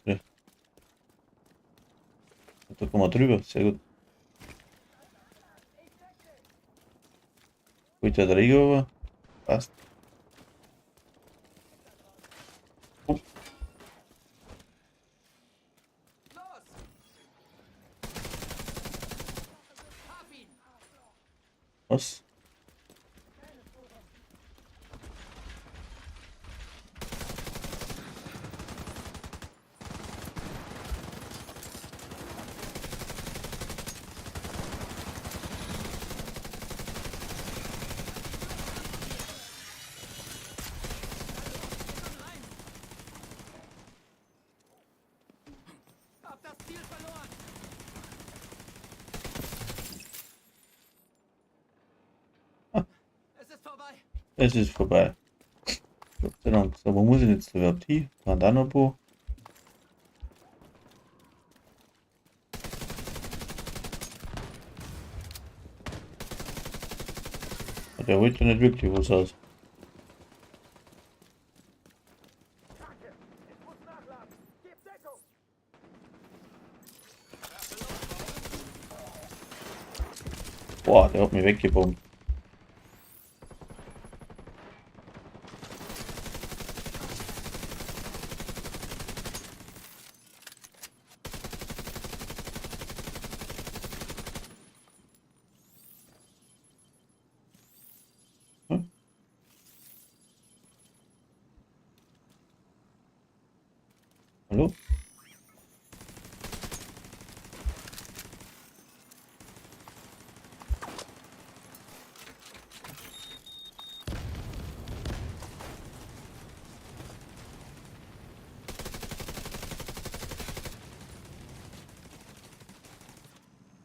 Da kommen wir drüber. Sehr gut. Holt der Träger aber. Passt. Oh. Was? Hab das Ziel verloren. Es ist vorbei. Es ist vorbei. Gott sei Dank. So, wo muss ich jetzt überhaupt hin? Guantanamo. Der holt ja nicht wirklich was aus. Ich muss nachladen. Gib Deckung. Boah, der hat mich weggebombt. Hm? Hallo?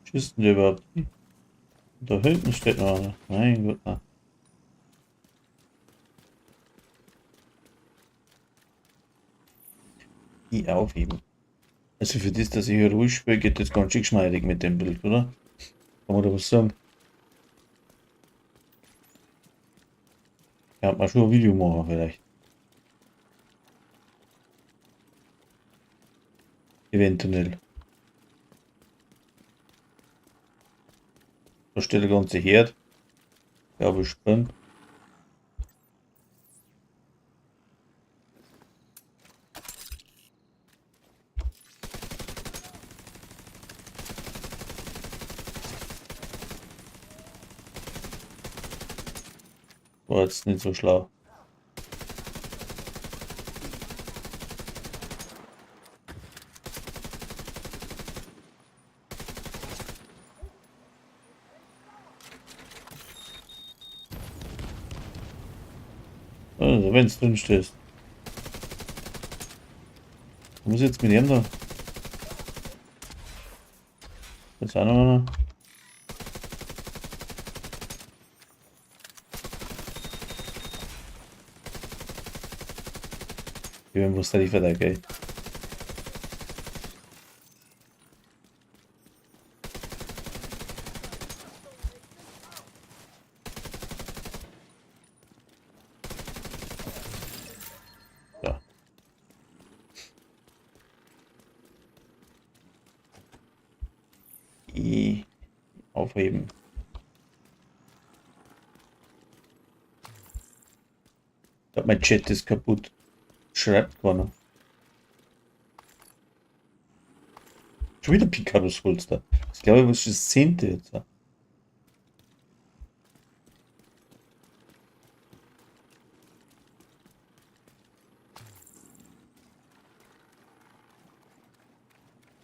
Schießt denn der überhaupt? Da hinten steht noch einer. Mein Gott, na. Die aufheben. Also für das, dass ich hier ruhig spiele, geht das ganz schön geschmeidig mit dem Bild, oder? Kann man da was sagen? Ja, mal schon ein Video machen vielleicht. Eventuell. Da steht der ganze Herd. Ja, bestimmt. War jetzt nicht so schlau. Also, wenn es drin steht. Muss ich jetzt mit ihm da? Jetzt auch noch einer. Ich bin was da die gell? Ja. I aufheben. Ich glaube, mein Chat ist kaputt. Schreibt keiner. Schon wieder Picaros Holster. Ich glaube, das ist das 10. jetzt.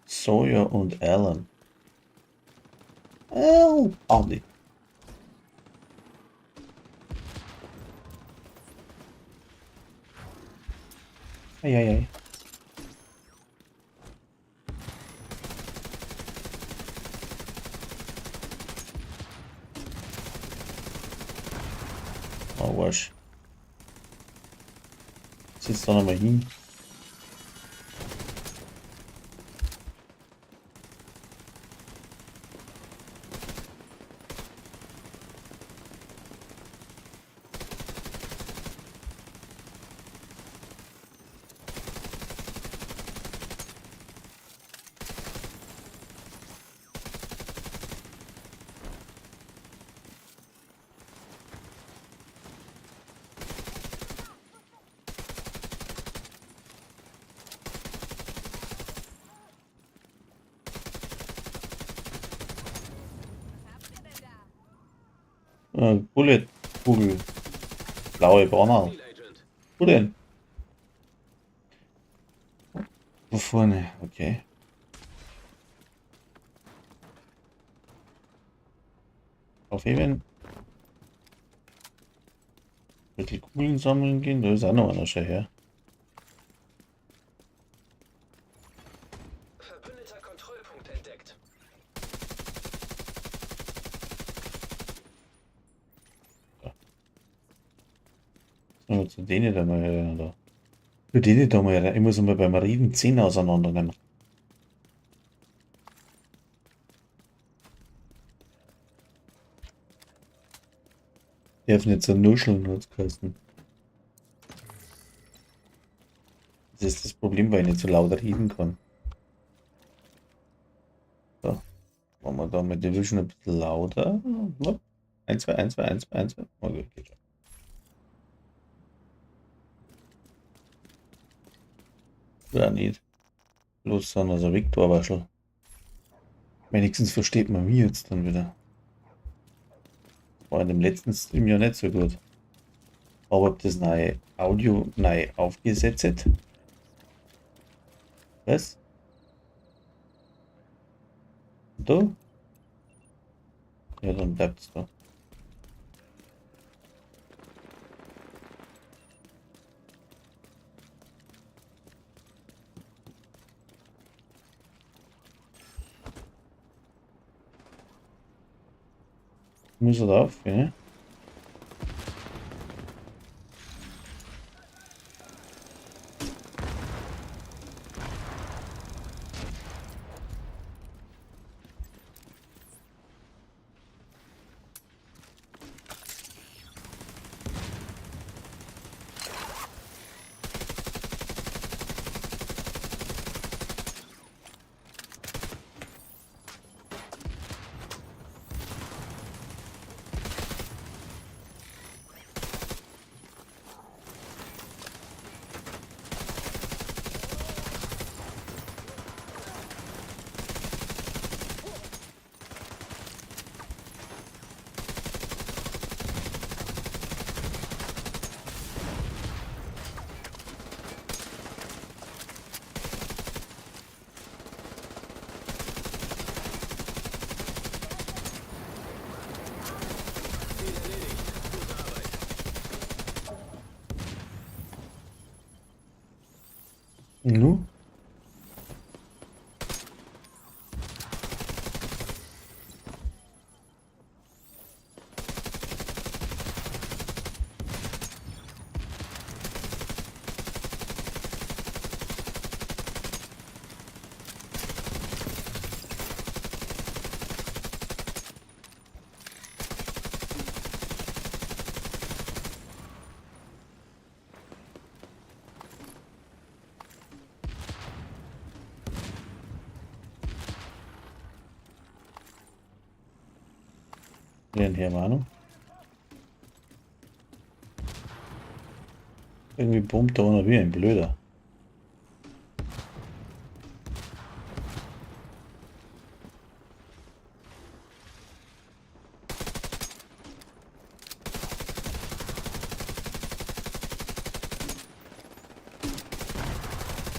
Sawyer und Alan. Oh, Audi. Eieiei. Arsch. Sitzt da nochmal hin. Bullet, Kugel. Blaue Bronner. Zielagent. Wo denn? Wo vorne? Okay. Aufheben. Mit die Kugeln sammeln gehen, da ist auch noch einer schon her. Verbündeter Kontrollpunkt entdeckt. Sollen wir zu denen da mal rein, oder? Zu denen da mal rein. Ich muss mal beim Reden 10 auseinandernehmen. Darf nicht so nuscheln, hat's geheißen. Das ist das Problem, weil ich nicht so laut reden kann. So. Machen wir da mit Division ein bisschen lauter. Hopp. 1, 2, 1, 2, 1, 2, 1, 2. Okay, geht schon. Oder nicht. Bloß dann, also Viktor war schon. Wenigstens versteht man mich jetzt dann wieder. War in dem letzten Stream ja nicht so gut. Aber ob das neue Audio neu aufgesetzt hat? Was? Da? Ja, dann bleibt's da. Muss er drauf, ja? Ziel erledigt. Gute Arbeit. Nu? Den hier mal, ne? Irgendwie brummt da einer wie ein Blöder.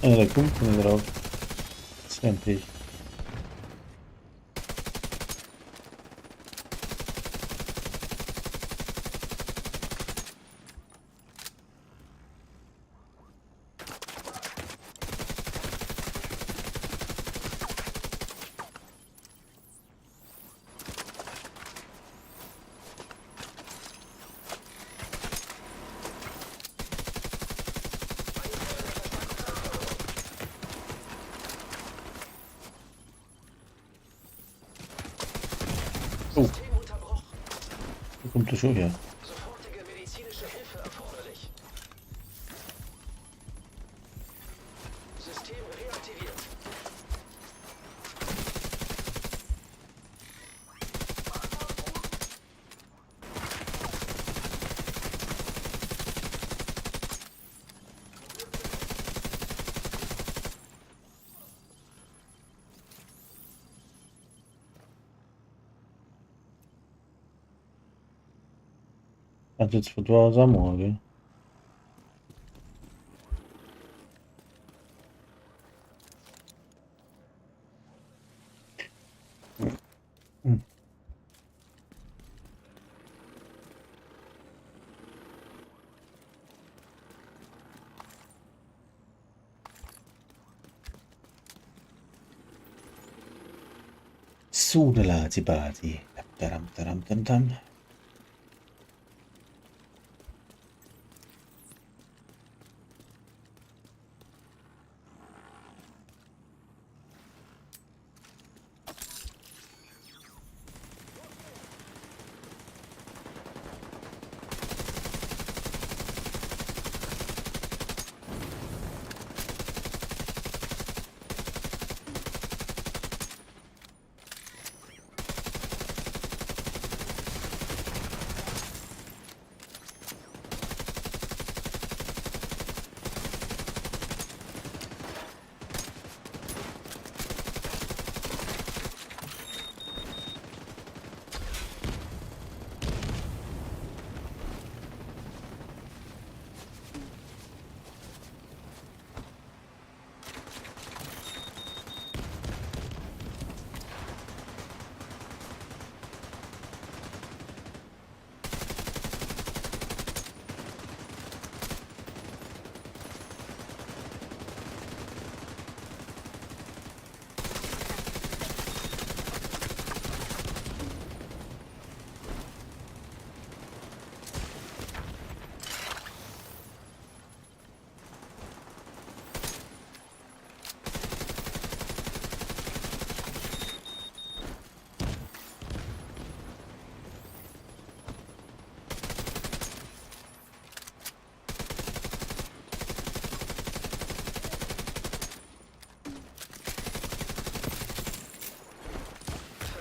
Ah, da kommt man drauf. Das ist ein Pech. Kommt er schon her. Sofortige medizinische Hilfe erforderlich. System reaktiviert. Hat jetzt von da aus auch machen, gell? Sudala Zibadi. Daram, daram, dam, dam.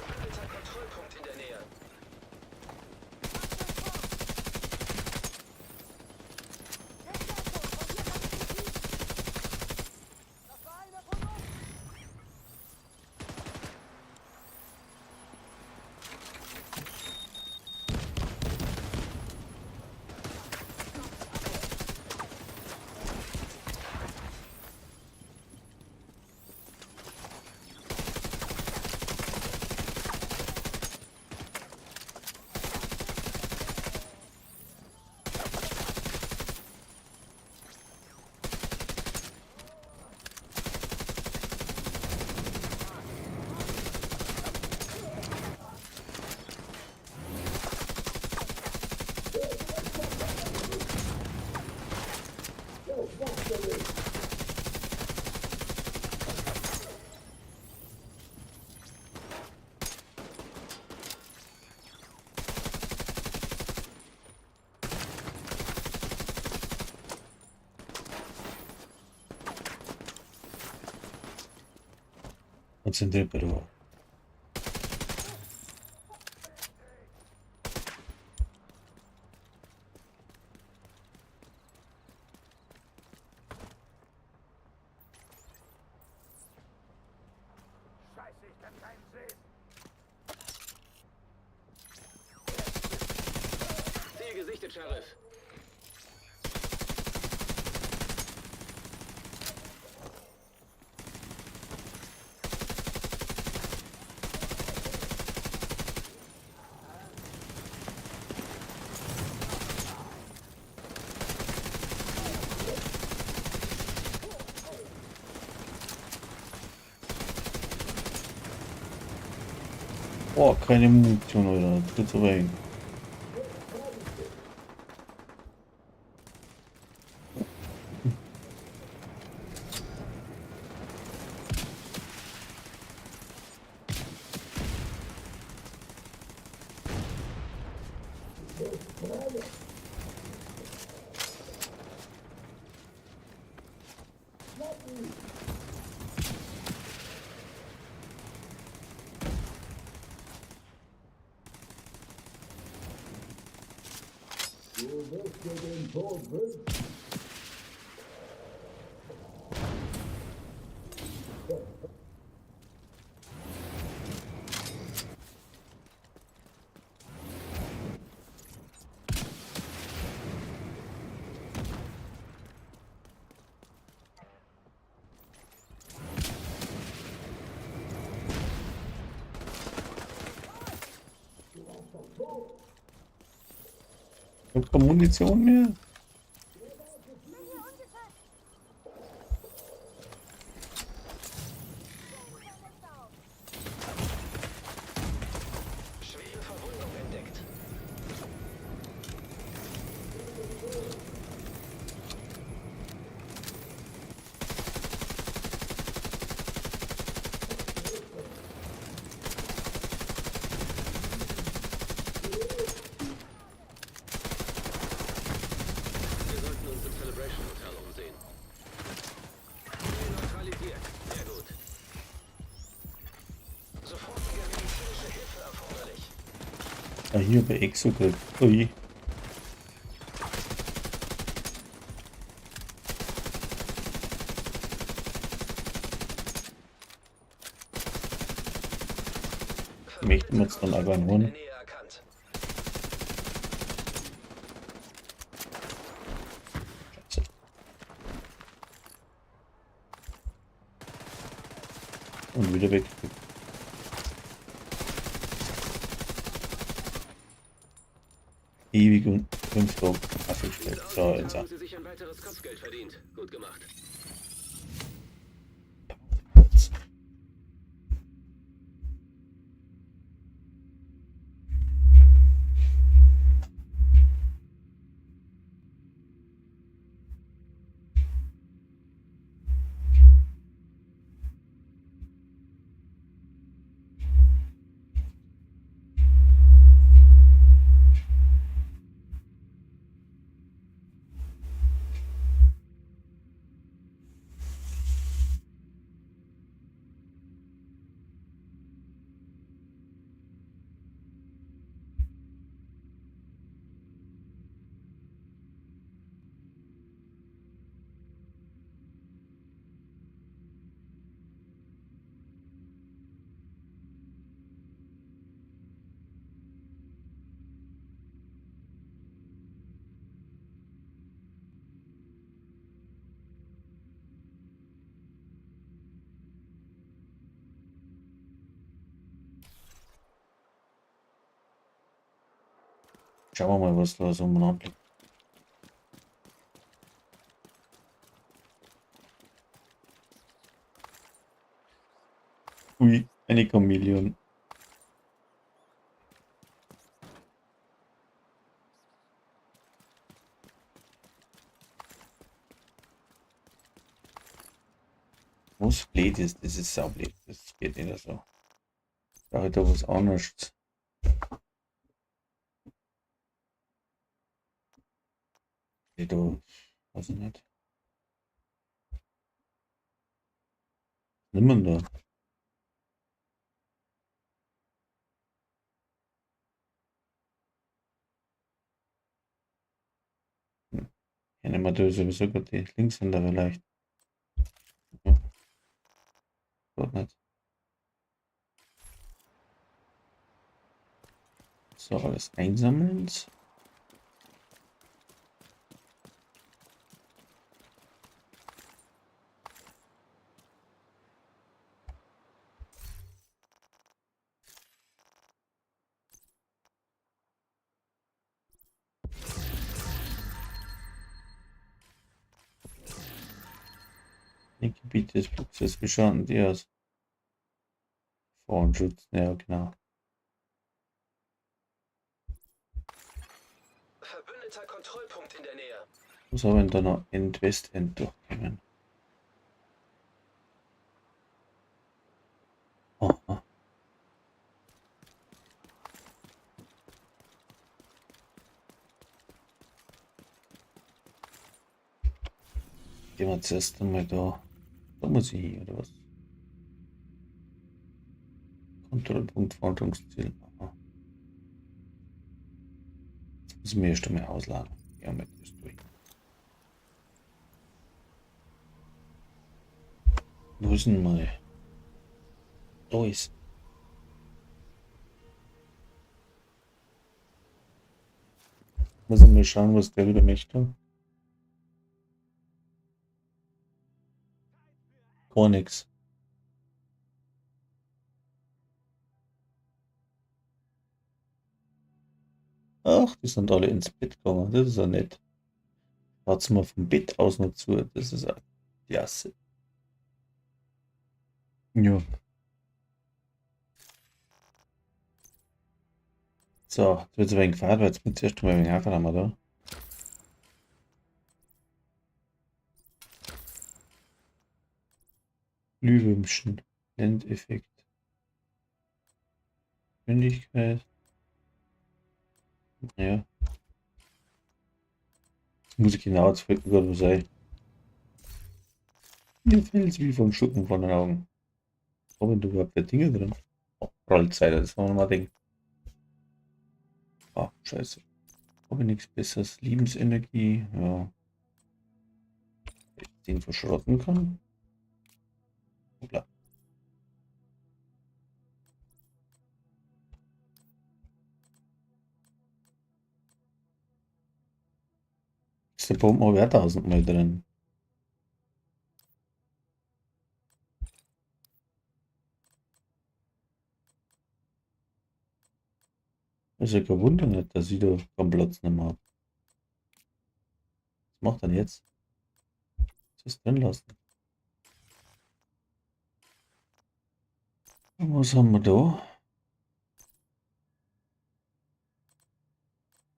Verbündeter Kontrollpunkt in der Nähe. Das war einer von uns! Konzentriert bei der. Scheiße, ich kann keinen sehen! Ziel gesichtet, Sheriff. Oh, keine Munition, Alter. Das geht so weit. wirst dir den Tod wünschen. Ich hab keine Munition mehr. Bin hier ungeschützt. Schwere Verwundung entdeckt. Wir sollten uns im Celebration Hotel umsehen. Ziel neutralisiert. Sehr gut. Sofortige medizinische Hilfe erforderlich. Ah, hier bei Exogrip. Ui. Möchten wir uns dann aber In der holen. Nähe erkannt. Scheiße. Und wieder weg. Ewig und 5 Tage Kaffee gestellt. So, jetzt Haben Sie sich ein weiteres Kopfgeld verdient. Gut gemacht. auch. Schauen wir mal, was da so umeinander liegt. Ui, eine Chamäleon. Was blöd ist, das ist saublöd. Das geht nicht so. Brauche ich da was anderes. Ich da, weiß ich nicht. Was nimmt man da? Hm. Ja, nehmen wir da sowieso gerade die Linkshänder vielleicht. Ja. Geht nicht. So, alles einsammeln. Die Gebiet des Fluxes, wie schauen die aus? Frauenschutz, ja genau. Verbündeter Kontrollpunkt in der Nähe. Muss aber da noch End Westend durchkommen. Aha. Gehen wir zuerst einmal da. Da muss ich hin, oder was? Kontrollpunkt, Forschungsziel. Aha. Jetzt muss ich mir erst einmal ausladen. Ja, mit das durch. Wo ist denn mal? Da ist. Muss ich mal schauen, was der wieder möchte. Gar nichts. Ach, die sind alle ins Bett gegangen. Das ist ja nett. Warten wir vom Bett aus noch zu. Das ist ja klasse. Ja. So, jetzt wird es ein wenig gefahren, weil jetzt bin ich zuerst mal ein wenig aufräumen, da. Glühwürmchen. Blendeffekt. Geschwindigkeit. Ja. Jetzt muss ich genau, jetzt fällt mir gerade was ein. Mir fällt's wie vom Schuppen von den Augen. Haben da überhaupt für Dinge drin? Oh, Rollzeiter, das war nochmal ein Ding. Ah, scheiße. Habe ich nichts Besseres. Lebensenergie, ja. Wenn ich den verschrotten kann. Hoppla. Ist der Bomben auch 1000 Mal drin. Ist ja kein Wunder nicht, dass ich da keinen Platz nicht mehr hab. Was macht er denn jetzt? Was ist drin lassen? Und was haben wir da?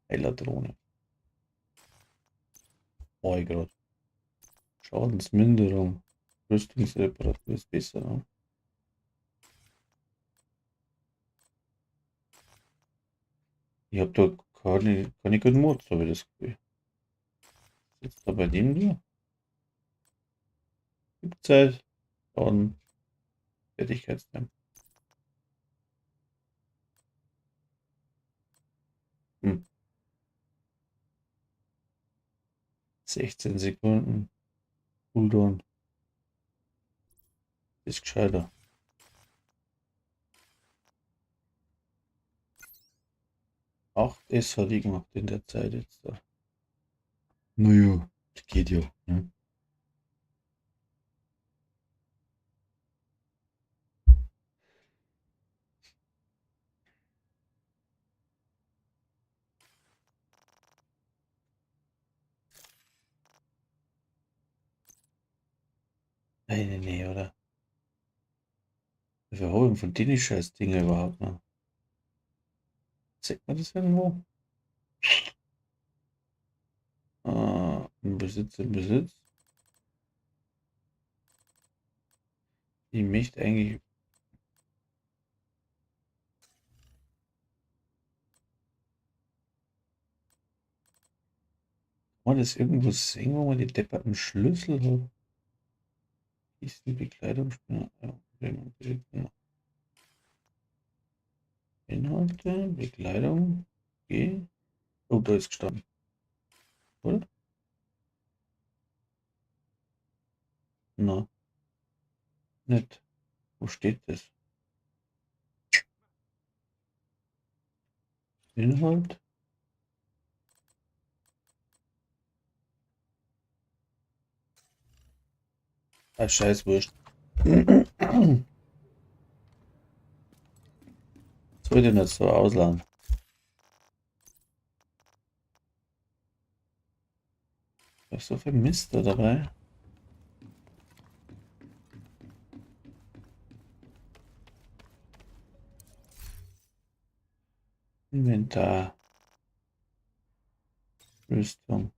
Heilerdrohne. Oh, ich grad. Schadensminderung. Rüstungsreparatur ist besser, ne? Ich hab da keine guten Mods, habe ich das Gefühl. Was ist jetzt da bei dem hier? Flugzeit, Schaden, Fertigkeitstempo. 16 Sekunden. Cooldown. Ist gescheiter. 8 S hat ich gemacht in der Zeit jetzt da. Naja, das geht ja. Ne? Nee, nee, nee, oder? Wie viel habe ich von denen scheiß Dinge überhaupt noch? Zeigt man das irgendwo? Ah, im Besitz, im Besitz. Ich möchte eigentlich. Kann man das irgendwo sehen, wo man die depperten Schlüssel hat? Kistenbekleidung, Inhalte, Bekleidung, G. Oh, da ist gestanden. Oder? Na. Nicht. Wo steht das? Inhalt? Ah, scheiß Wurscht. Soll ich denn jetzt so ausladen? Da ist so viel Mist da dabei. Inventar. Rüstung.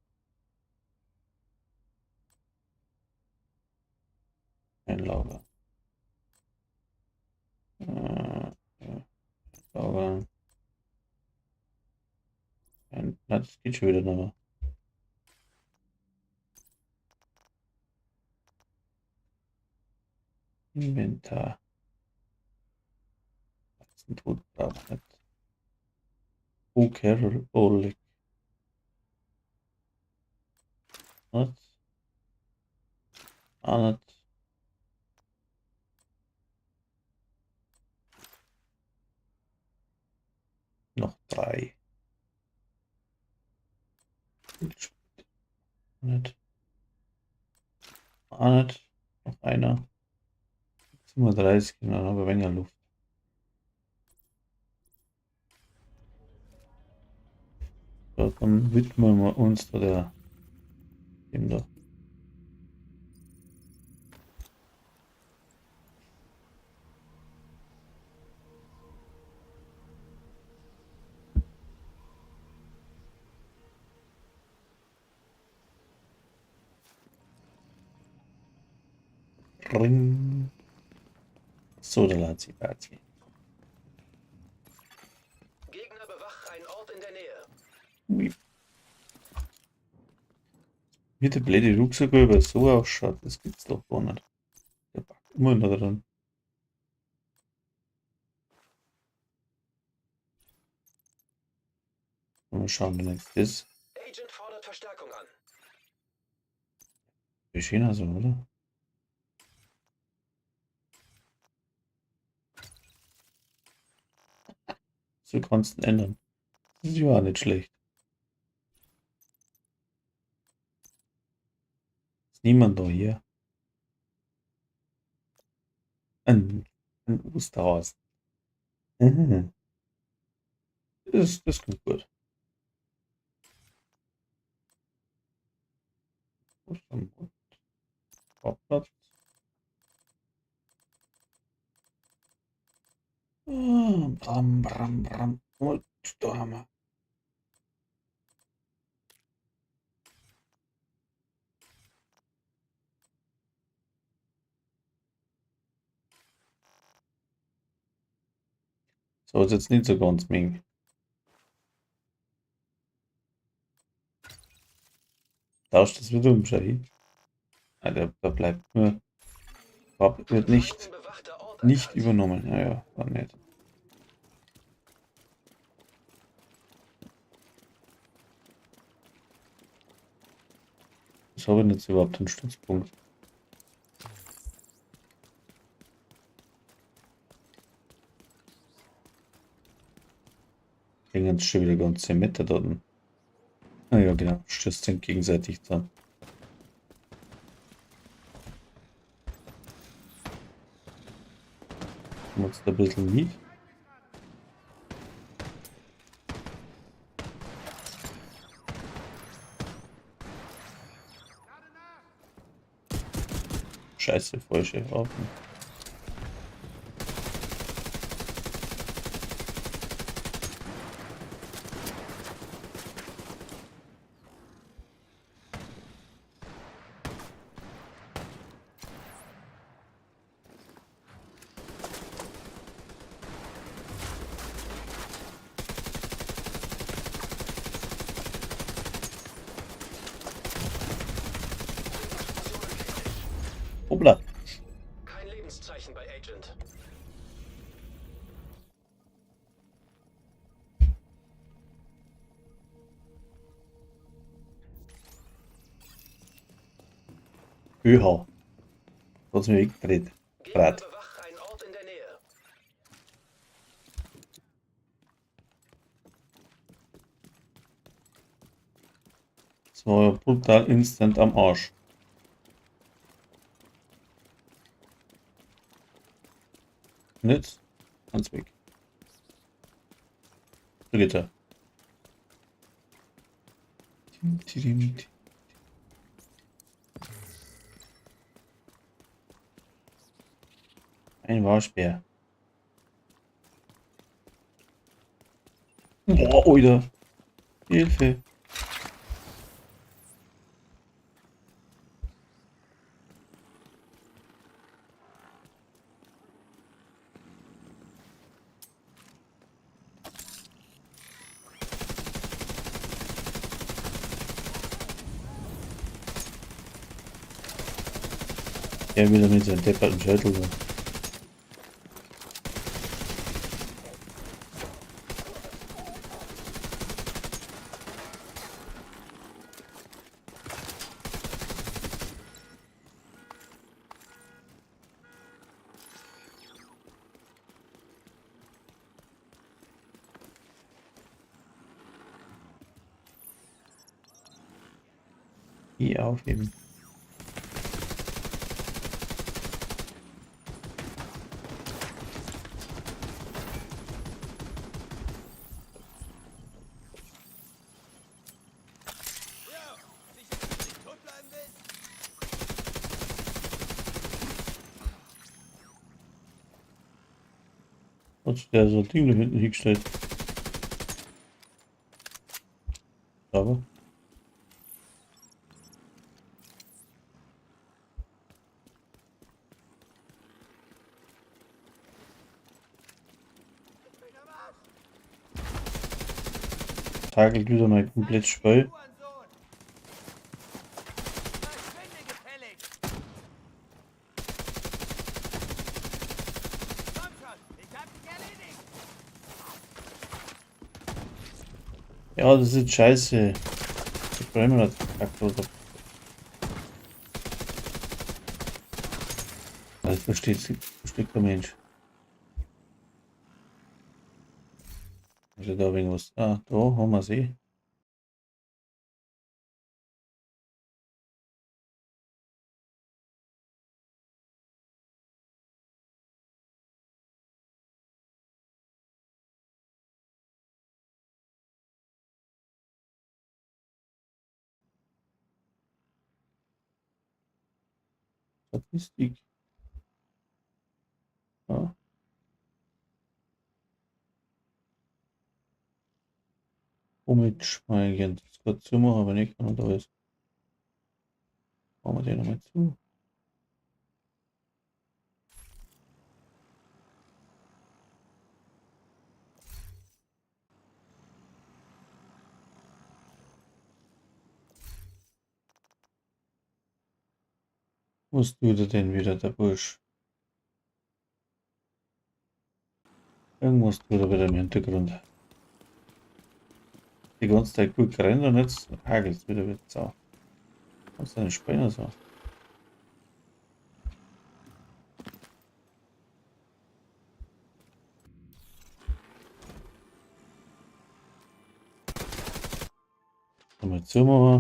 Einlauber. Aber na, das geht schon wieder nochmal. Inventar. Tot braucht nicht. Oh, Carol Oleg. Nicht. Auch nicht. Noch drei. Nicht. Auch nicht. Noch einer. 37, dann haben wir weniger Luft. So, dann widmen wir uns da der dem da. Ring. So, der Lazi Bazi. Gegner bewacht einen Ort in der Nähe. Ui. Wie der blöde Rucksack über so ausschaut, das gibt's doch gar nicht. Der packt immer noch dran. Mal schauen, wie jetzt das. Agent fordert Verstärkung an. Wie schön also, oder? So kannst du ändern. Das ist ja auch nicht schlecht. Ist niemand da hier. Ein Osterhase. Mhm. Das kommt gut. Hauptplatz. Bram, bram, bram. Und da haben wir. So ist jetzt nicht so ganz ming. Tauscht das wieder um, schau ich. Ah, der bleibt nur. Wird nicht übernommen. Naja, war nicht. Was habe ich denn jetzt überhaupt einen Stützpunkt? Hängen jetzt schon wieder ganz 10 Meter dort. Ah ja, genau. Stürzt sind gegenseitig da. Kommen wir da ein bisschen mit. Scheiße, falsche Waffen. Hoppla. Kein Lebenszeichen bei Agent. ÖH. Hat's mir weggedreht. Gegner bewacht einen Ort in der Nähe. Das war ja brutal instant am Arsch. Und jetzt? Ganz weg. So geht's ja. Ein Waschbär. Boah, Alter. Hilfe. Ja, wieder mit seinem depperten Schädel da. Die aufheben. Hat der so ein Ding da hinten hingestellt. Aber. Tagelt wieder mal komplett Spiel. Verschwinde gefälligst! Komm schon, ich hab dich erledigt! Ja, das ist scheiße. Die Bäume hat gekackt, oder? Das versteht kein Mensch. Also da irgendwas. Ah, da haben wir sie. Statistik. Ja. Womit schweigen? Das gerade zumachen, aber nicht kann und alles. Machen wir den nochmal zu. Was tut er denn wieder, der Bursch? Irgendwas tut er wieder im Hintergrund. Die ganze Zeit gut gerannt und jetzt hagelt es wieder mit Sau. Was ist denn Spinner so? Nochmal zumachen.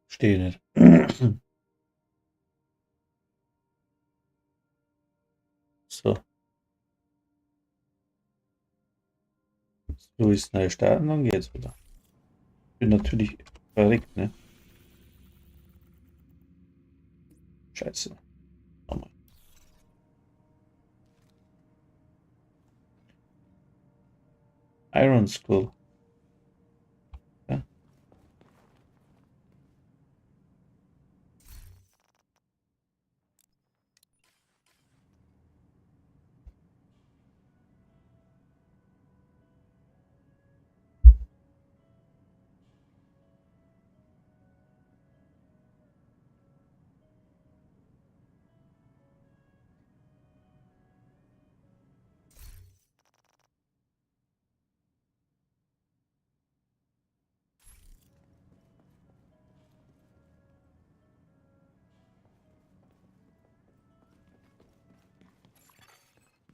Stehe nicht. So. So ist neu starten, dann geht's wieder. Bin natürlich verrückt, ne? Scheiße. Nochmal. Iron Skull. Ja.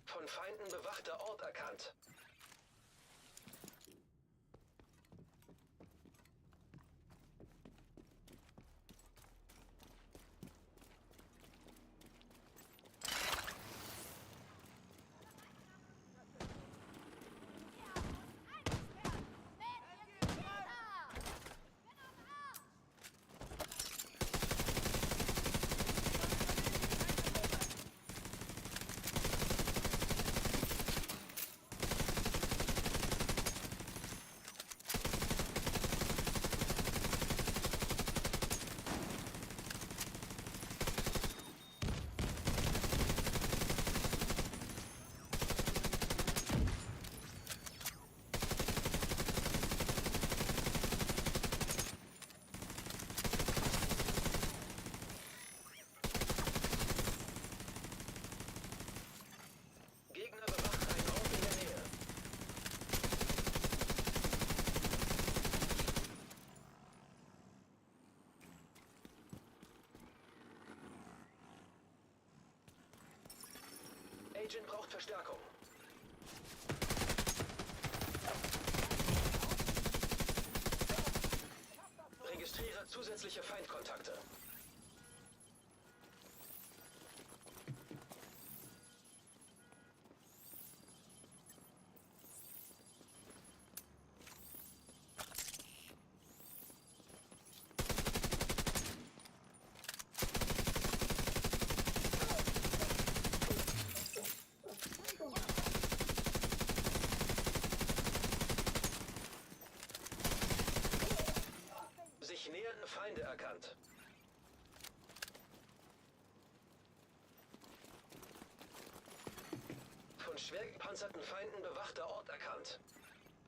Von Feinden bewachter Ort erkannt. Agent braucht Verstärkung. Registriere zusätzliche Feindkontakte. Sich nähernde Feinde erkannt. Von schwer gepanzerten Feinden bewachter Ort erkannt. Dich krieg ich!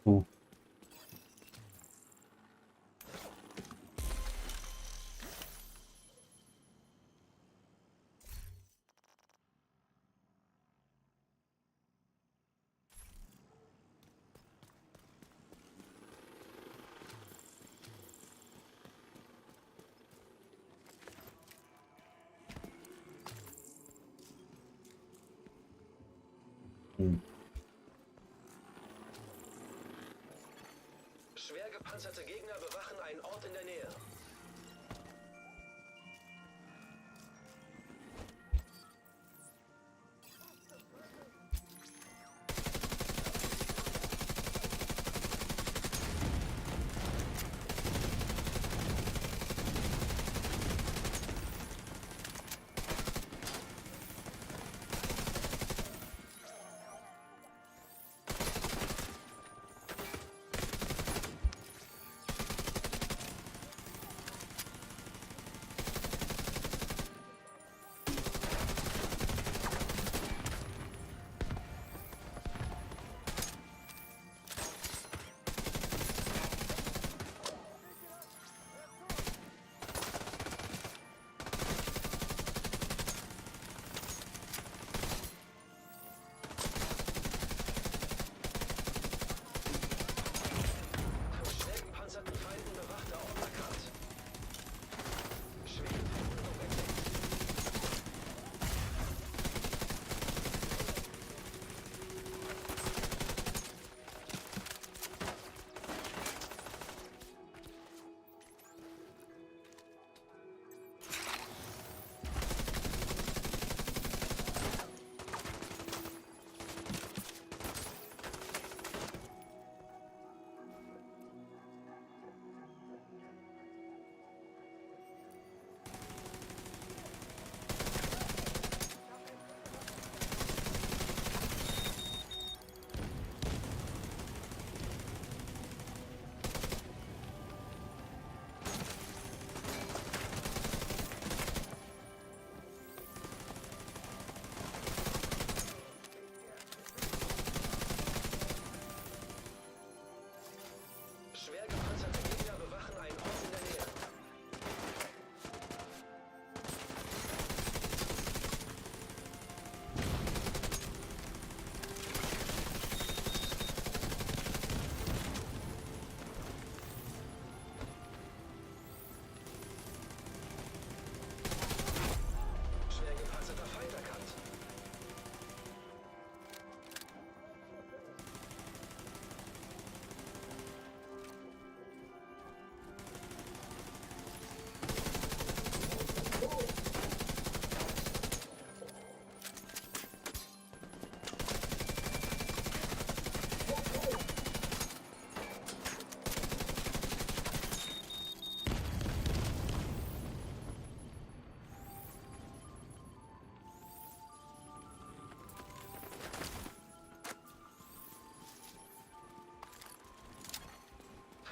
So. Hm. Schwer gepanzerte Gegner bewachen einen Ort in der Nähe.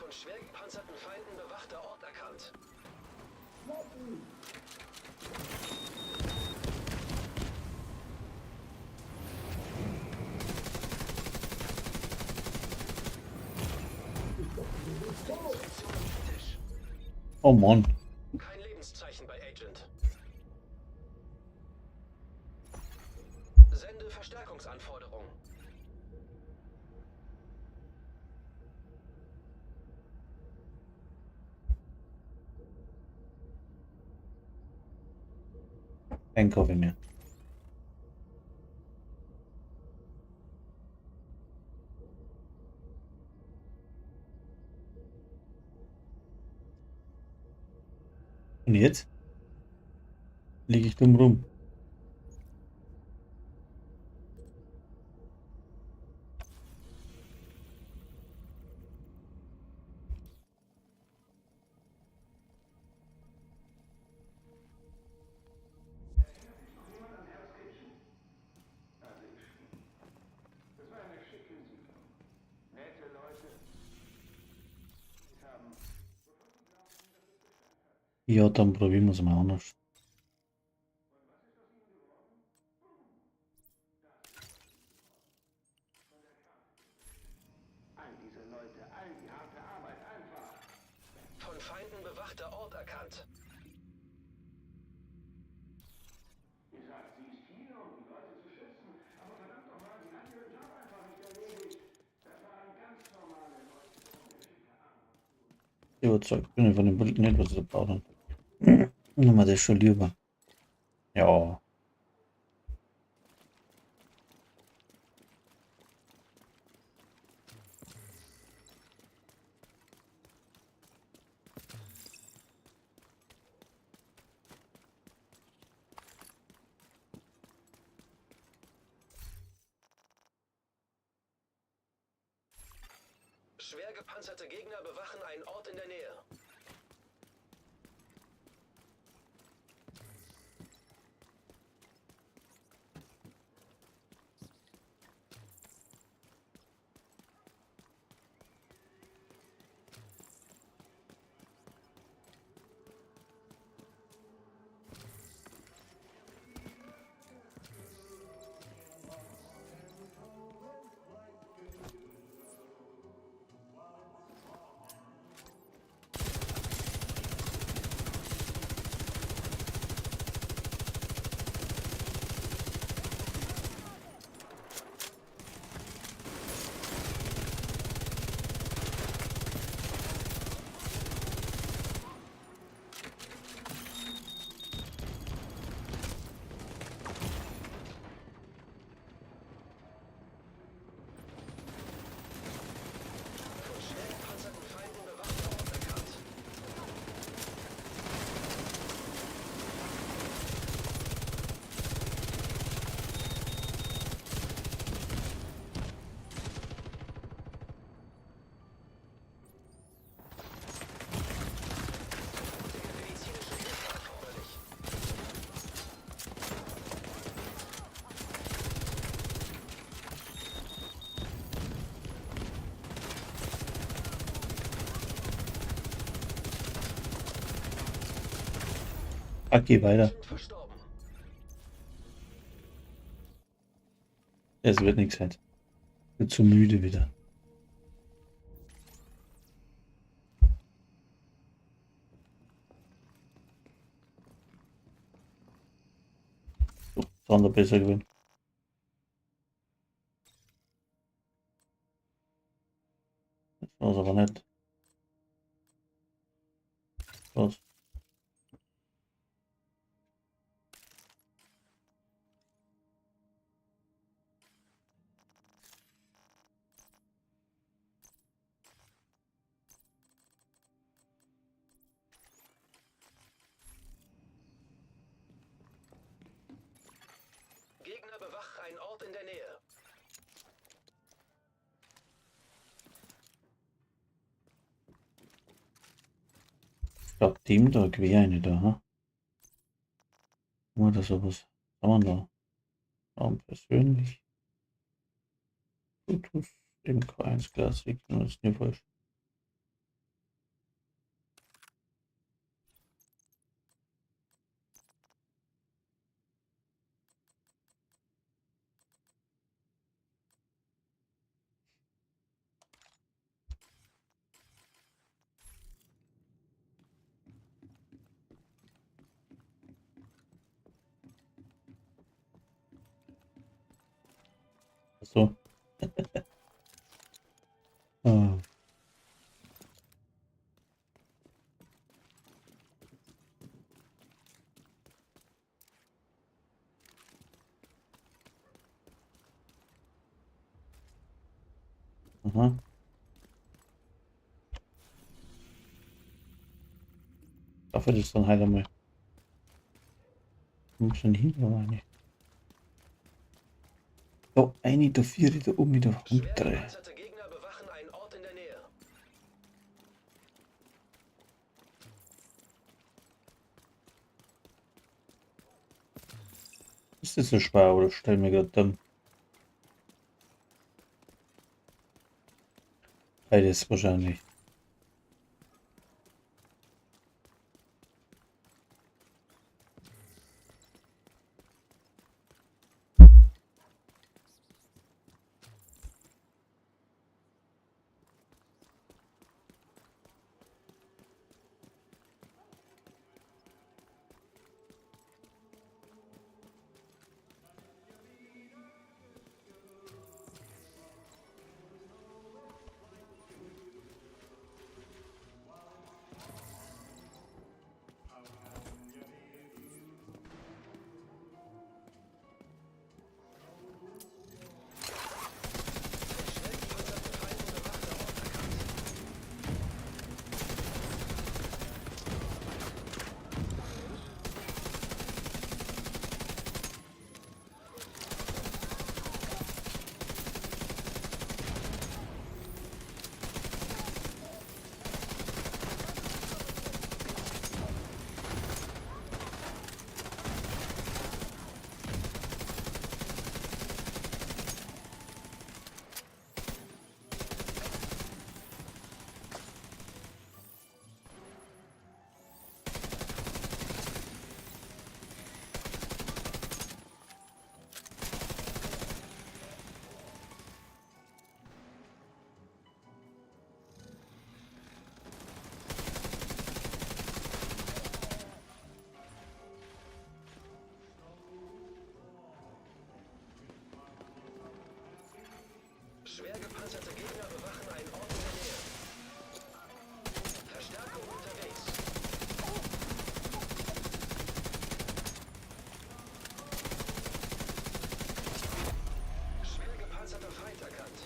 Von schwer gepanzerten Feinden bewachter Ort erkannt. Position kritisch. Oh Mann. Kein Lebenszeichen bei Agent. Sende Verstärkungsanforderung. Kein Kaffee mehr. Und jetzt liege ich dumm rum. Ja, dann probieren wir es mal anders. Von Feinden bewachter Ort erkannt. Überzeugt bin ich von dem Bild nicht, was sie da gebaut haben. Nimm mal das schon lieber. Ja. Schwer gepanzerte Gegner bewachen einen Ort in der Nähe. Von schwer gepanzerten Feinden bewachter Ort erkannt. Sofortige medizinische Hilfe erforderlich. Ah, geh weiter. Agent verstorben. Es wird nichts halt. Bin zu müde wieder. So, Sander besser gewesen. Das war's aber nicht. Was? Gegner bewachen einen Ort in der Nähe. Sag dem da quer eine da, ha? Guck mal, das sowas. Kann man da. Raum persönlich. Bluetooth MK1 Classic, nur ist nicht falsch. So. Ah. Aha. Dafür ist dann halt einmal. Muss schon hin, oder nicht? Da eine, da vier, da oben, da Schwer runter. gepanzerte Gegner bewachen einen Ort in der Nähe. Ist das so schwer oder stell mir gerade dumm? Beides wahrscheinlich. Schwer gepanzerten Feinden bewachter Ort erkannt. Schwer gepanzerte Gegner bewachen einen Ort in der Nähe. Verstärkung unterwegs. Schwer gepanzerter Feind erkannt.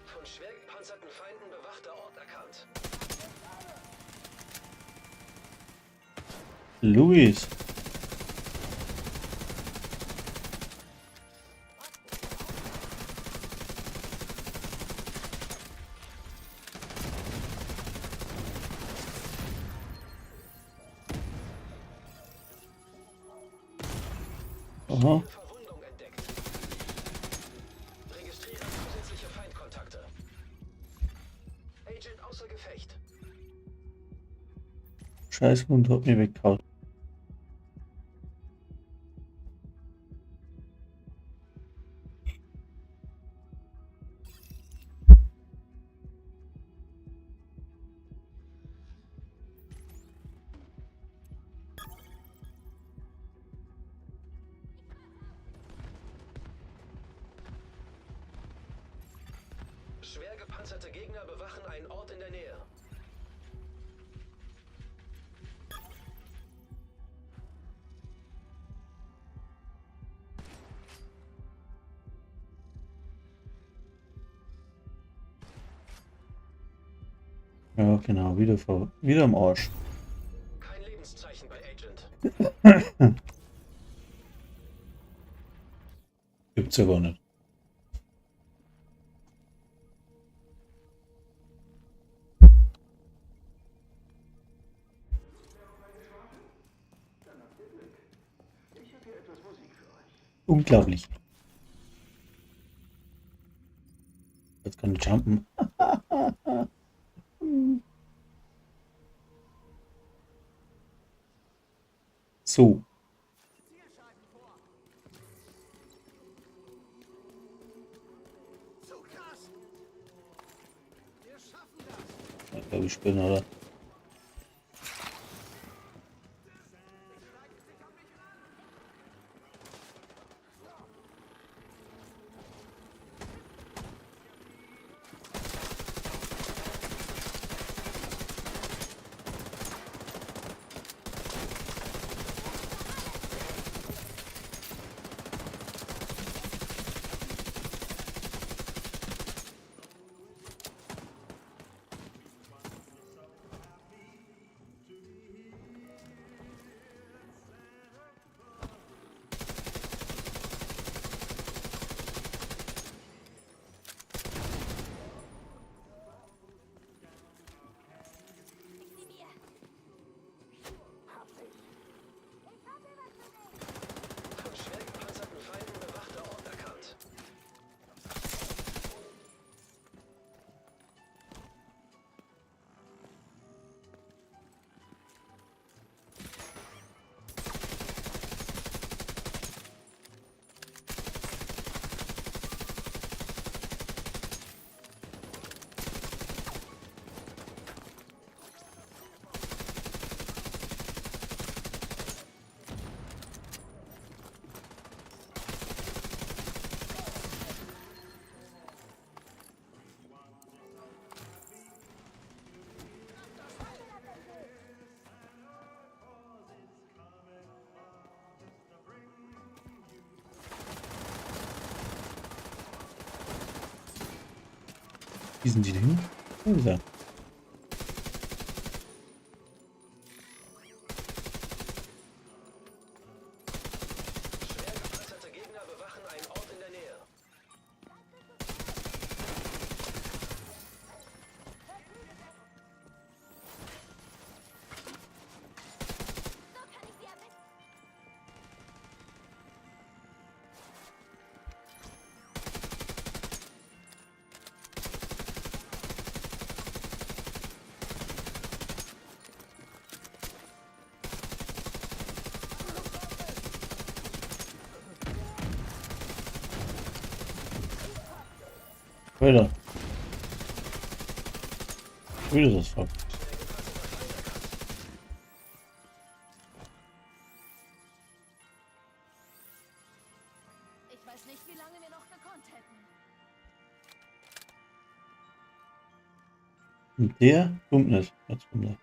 Von schwer gepanzerten Feinden bewachter Ort erkannt. Luis. Aha. Verwundung entdeckt. Registriere zusätzliche Feindkontakte. Agent außer Gefecht. Scheiß Hund hat mich weggehauen. Schwer gepanzerte Gegner bewachen einen Ort in der Nähe. Ja, genau, wieder am Arsch. Kein Lebenszeichen bei Agent. Gibt's ja gar nicht. Unglaublich. Jetzt kann ich jumpen. So. Zu krass. Wir schaffen das. Ich glaube, ich bin, oder? Sie mir. Von schwer gepanzerten Feinden bewachter Ort erkannt. Wie sind die denn? Wo ist er? Schwer gepanzerte Gegner bewachen einen Ort in der Nähe. So kann ich sie am besten. Wieder. Wieder das Fuck. Ich weiß nicht, wie lange wir noch gekonnt hätten. Und der kommt nicht. Jetzt kommt er.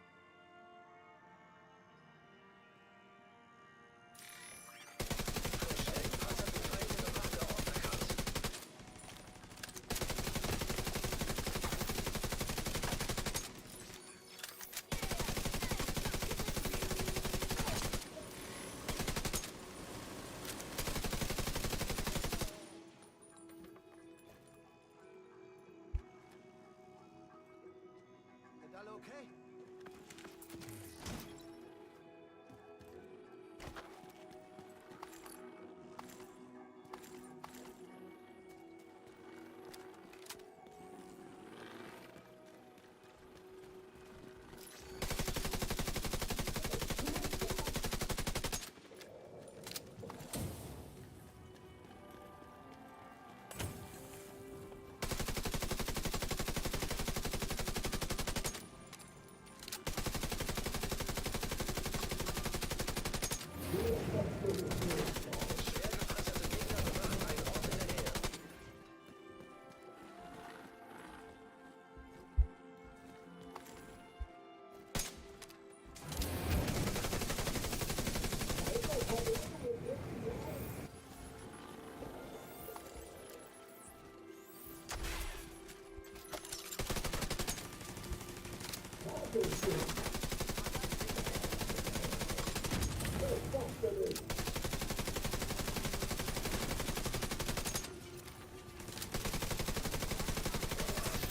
Sind alle okay?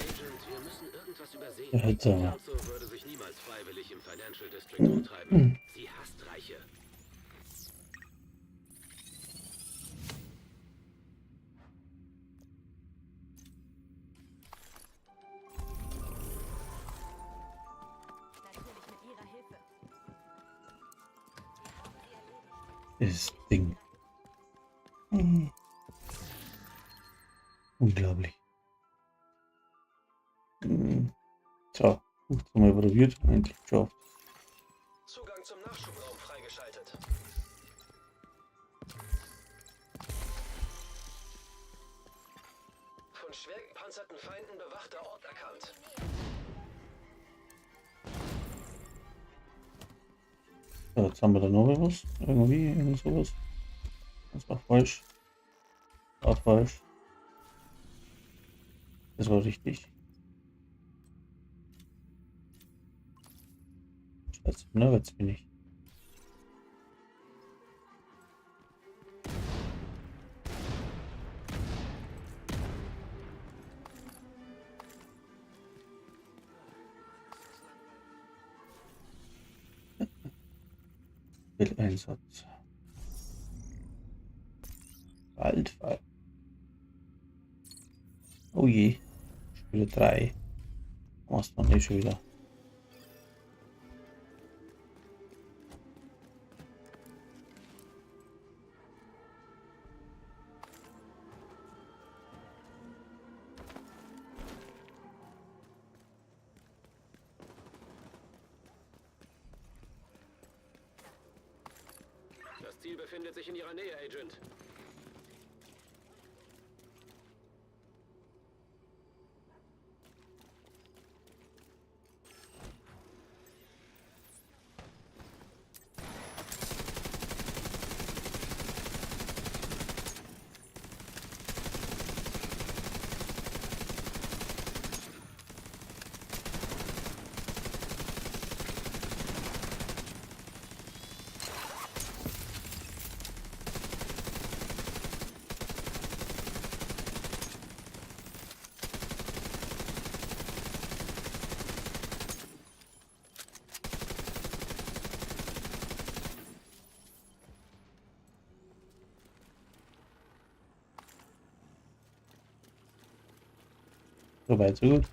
Agent, wir müssen irgendwas übersehen. Ja, jetzt aber. Kelso würde sich niemals freiwillig im Financial District umtreiben. Sie hasst Reiche. Das Ding. Unglaublich. So, 15 Mal probiert, endlich geschafft. Zugang zum Nachschubraum freigeschaltet. Von schwer gepanzerten Feinden bewachter Ort erkannt. So, jetzt haben wir da noch was. Irgendwie, irgend sowas. Das war falsch. War falsch. Das war richtig. Scheiße, ne, jetzt bin ich. Einsatz. Waldfall. Oh je. Schon wieder 3. Was noch nicht schon wieder. Das Ziel befindet sich in Ihrer Nähe, Agent. So weit, so gut.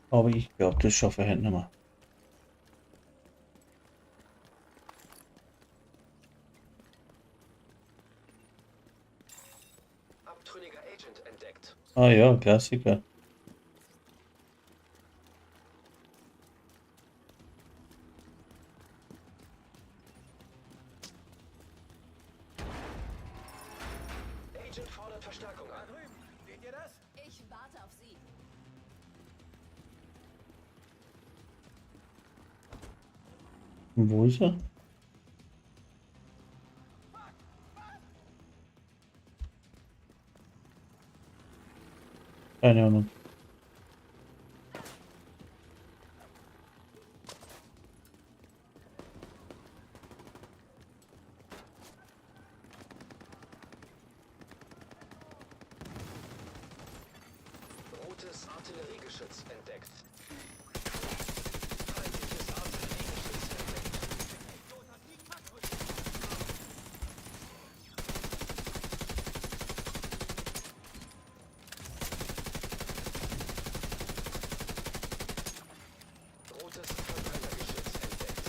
Aber ich glaube, das schaffe ich heute nicht mehr. Abtrünniger Agent entdeckt. Ah ja, Klassiker. Agent fordert Verstärkung an. Drüben. Seht ihr das? Ich warte auf Sie. Und wo ist er? Keine Ahnung. Rotes Artilleriegeschütz entdeckt. Feindliches Artilleriegeschütz entdeckt. Rotes Verbrennergeschütz entdeckt.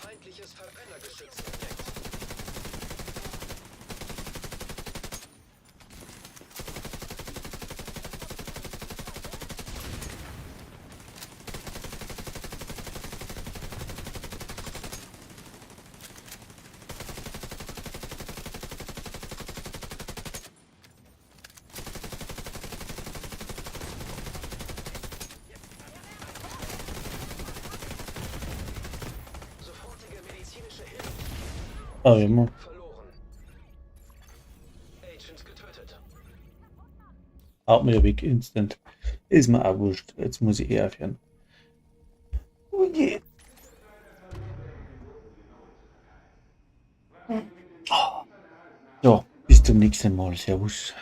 Feindliches Verbrennergeschütz entdeckt. Sofortige medizinische Hilfe Ah, immer. verloren. Agent getötet. Haut mir weg, instant. Ist mir auch wurscht. Jetzt muss ich eh aufhören. Oh je. So, bis zum nächsten Mal. Servus.